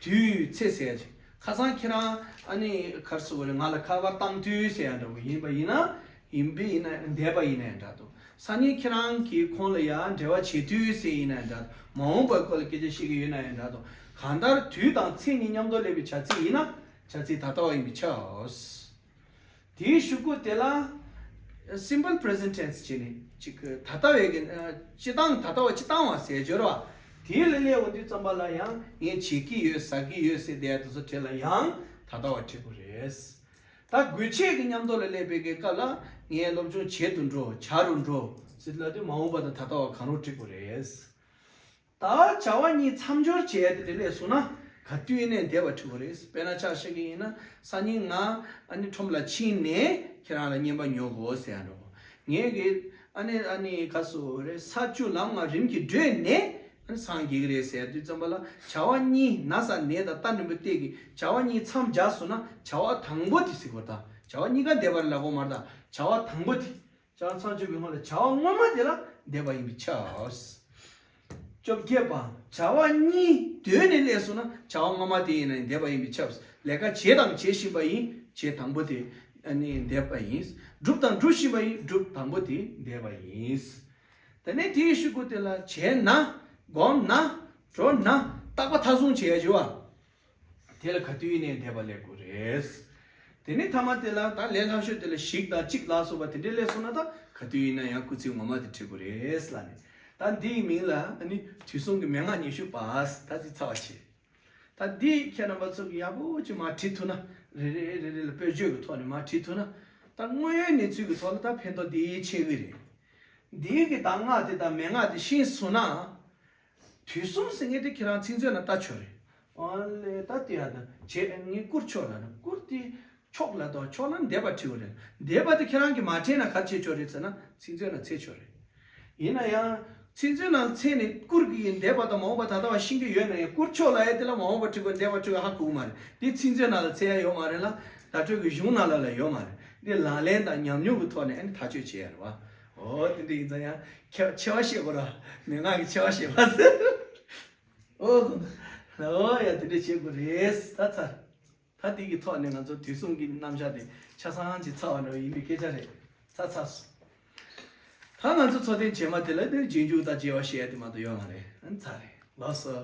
དུས་ཚེས་ཟེར་ཡ་ཅིག་ཁ་སང་ཁྱེད་རང་ཨ་ནི་ག་རེ་ཟེར་དགོས་རེད། ང་ལ་ཁ་པར་བཏང་དུས་ཟེར་ཡ་འདྲ་བོ་ཡིན་པ་ཡིན་ན། ཡིན་པས་ཡིན་ན་འདས་པ་ཡིན་ན་ཡང་འདྲ་འདུག་སང་ཉིན་ཁྱེད་རང་གིས་ཁོང་ལ་ཡང་འབྲེལ་བ་བྱེད་དུས་ཟེར་ཡིན་ན་ཡང་འདྲ་འདུག་མ་འོངས་པའི་སྐོར་ལ་སྐད་ཆ་བཤད་ཀྱི་ཡོད་ན་ཡང་འདྲ་འདུག་གང་ལྟར་དུས་དང་ཚེས་གཉིས་མཉམ་དུ་སླེབས་པའི་བྱ་ཚིག་ཡིན་ན་བྱ་ཚིག་ད་ལྟ་བ་ཡིན་པས་ཁྱབ། དེའི་གཞུག་གུ་དེ་ལ་simple present tense བྱས་ནས་ཅིག་ད་ལྟ་བའི་གི་ཨ་སྤྱི་བཏང་ད་ལྟ་བ་སྤྱི་བཏང་བ་ཟེར་སྦྱོར་བ། དེའི་ལ་སླེབས་འོང་དུས་ཙམ་པ་ལ་ཡང་ངས་བྱེད་ཀྱི་ཡོད། ཟ་གི་ཡོད་ཟེར་བསྡད་དེ་ཚོ་གྲས་ལ་ཡང་ད་ལྟ་བ་བྲིས་དགོས་རེད། ད་དགོས་ཆེད་ཀྱི་མཉམ་དུ་ལ་སླེབས་པའི་གི་སྐབས་ལ་ངས་སློབ་སྦྱོང་བྱེད་དུ་འགྲོ། བྱ་རུ་འགྲོ་ཟེར་ལབ་དུས་མ་འོངས་པ་དང་ད་ལྟ་བ་གང་རུང་བྲིས་དགོས་རེད། ད་བྱ་བ་གཉིས་མཚམས་སྦྱོར་བྱས་ཏེ་དེ་ལས་སོང་ན་ག་དུས་ནས་འདས་པ་བྲིས་དགོས་རེད། དཔེར་ན་ཆ་བཞག་གི་ཡིན་ན་སང་ཉིན་ང་ཨ་ནི་ཁྲོམ་ལ་ཕྱིན་ནས་ཁྱེད་རང་ལ་རྔན་པ་ཉོ་དགོས་ཟེར་ཡ་འགྲོ། ངས་གི་ཨ་ནི་ཨ་ནི་ག་སོ་རེད། ས་བཅུ་ལམ་ལྔ་རིམ་གྱིས་བགྲོད་ནས་ཨ་ནི་སངས་རྒྱས་ཀྱི་རེད་ཟེར་དུས་ཙམ་པ་ལ་བྱ་བ་གཉིས་ན་ས་ནས་དང་རྟ་རྣོན་པོ་སྟེ་གི་བྱ་བ་གཉིས་མཚམས་སྦྱར་སོང་ན་བྱ་བ་དང་པོ་དེ་ཟེར་དགོས། ད་བྱ་བ་གཉིས་ཀ་འདས་པ་རེད་ལབ་དགོས་མ་རེད། ད་བྱ་བ་དང་པོ་དེ། བྱ་བ་མཚམས་སྦྱོར་གྱི་སྔོན་ལ་བྱ་བ་སྔོན་མ་དེ་ལ་འདས་པ་ཡིན་པས་ཁྱབ། བཅོ་བརྒྱད་པ། བྱ་བ་གཉིས་གདོད་ནས་སླེབས་སོང་ན་བྱ་བ་སྔོན་མ་དེ་ཡིན་ན་འདས་པ་ཡིན་པས་ཁྱབ། ལས་ཀ་བྱས་དང་བྱེད་བཞིན་པ་ཡིན། བྱས་དང་པོ་དེ་ཨ་ནི་འདས་པ་ཡིན། བསྒྲུབས་དང་སྒྲུབ་བཞིན་པ་ཡིན། བསྒྲུབས་དང་པོ་དེ་འདས་པ་ཡིན། དེ་ནས་དེའི་གཞུག་གུ་དེ་ལ་བྱས་ན། བསྒོམས་ན། གྲོལ་ན། རྟག་པ་མཐའ་བཟུང་བྱས་ཡ་བྱས་པ། དེ་ལ་ག་དུས་ནས་འདས་པ་སླེབས་དགོས་རེད། དེ་ནས་ཐ་མ་དེ་ལ་ད་ལས་སླ་ཤོས་དེ་ལ་ཞིག་དང་གཅིག་ལ་སོགས་པ་དེ་འདྲས་སླེབས་སོང་ན་ད་ག་དུས་ཡིན་ན་ཡང་སྐུལ་ཚིག་ངོ་མ་དེ་བྲིས་དགོས་རེད་ལབ་ནས། ད་འདིའི་མིང་ལ་ཨ་ནི་དུས་གསུམ་གྱི་མན་ངག་ཉི་ཤུ་པ་ད་ཅིག་ཚར་བ་བྱེད། ད་འདི་ཁྱེད་རྣམ་པ་ཚོ་གི་ཡག་པོ་ཅིག་མར་བྲིས་ཐུབ་ན། རེ་རེ་རེ་རེ་ལ་དཔེར་བརྗོད་ཀྱི་ཐོག་ནས་མར་བྲིས་ཐུབ་ན། ད་དངོས་ཡོད་གནས་ཚུལ་གྱི་ཐོག་ལ་ད་ཕན་ཐོགས་འདི་ཆེ་གི་རེད། འདི་གི་གདམས་ངག་དེ་དང་མན་ངག་དེ་ཤེས་སོང་ན། དུས་གསུམ་ཟེར་མཁན་དེ་ཁྱེད་རང་ཚིག་མཛོད་ནང་ལྟ་ཆོག་རེད། ཨ་ལས་ད་དེ་ཡ་ད་བྱས་ངས་བསྐུར་ཆོག་ལབ་ན་བསྐུར་དེ་ཆོག་ལབ་དང་ཆོག་ལབ་ན་འདས་པ་བྲིས་པ་རེད། འདས་པ་དེ་ཁྱེད་རང་གིས་མ་དྲན་ན་ག་རེ་བྱེད་ཆོག་རེད་ཟེར་ན་ཚིག་མཛོད་ནང་འཚོལ་ཆོག་རེད། ཡིན་ན་ཡང་ཚིག་མཛོད་ནང་འཚོལ་ནས་བསྐུར་གྱི་ཡིན། འདས་པ་དང་མ་འོངས་པ་ད་ལྟ་བ་ཤེས་ཀྱི་ཡོད་ན་ཡང་བསྐུར་ཆོག་ལབ་ཡ་དེ་ལ་མ་འོངས་པ་བྲིས་དགོས། འདས་པ་བྲིས་དགོས་ཧ་གོ་གི་མ་རེད། འདི་ཚིག་མཛོད་ནང་ལ་འཚོལ་ཡ་ཡོད་མ་རེད་ལ། བརྡ་སྤྲོད་ཀྱི་གཞུང་ནང་ལ་ལ་ཡོད་མ་རེད། འདི་ལག་ལེན་དང་ཉམས་མྱོང་གི་ཐོག་ནས་ཨ་ནི་ཐག་གཅོད་བྱེད་ཡ་རེད་བ། ཨོ་དེ་འདྲ་ཡིན་ཙང་ཡང་ཁྱད་ཆེ་བ་ཤེས་དགོས་ར། མན་ངག་གི་ཆེ་བ་ཤེས་པ་ཟེར། ཨོ་ཨོ་ཡ་དེ་འདྲ་བྱེད་དགོས་རེད། ད་ཚར། ད་དེ་གི་ཐོག་ནས་ང་ཚོ་དུས་གསུམ་གྱི་རྣམ་གཞག་དེ་ཆ་ཚང་ཅིག་ཚར་བ་འདྲ་བོ་ཡིན་པའི་སྐད་ཆ་རེད། ཚར་ཚར་སོང་། ད་ང་ཚོ་འཚོ་རྟེན་རྗེས་མ་དེ་ལ་ནི་རྗེས་འཇུག་དང་བརྗེ་བ་ཞེས་ཡ་དེ་མ་གཏོགས་ཡོད་མ་རེད། ཨ་ནི་ཚར་རེད། ལགས་སོ།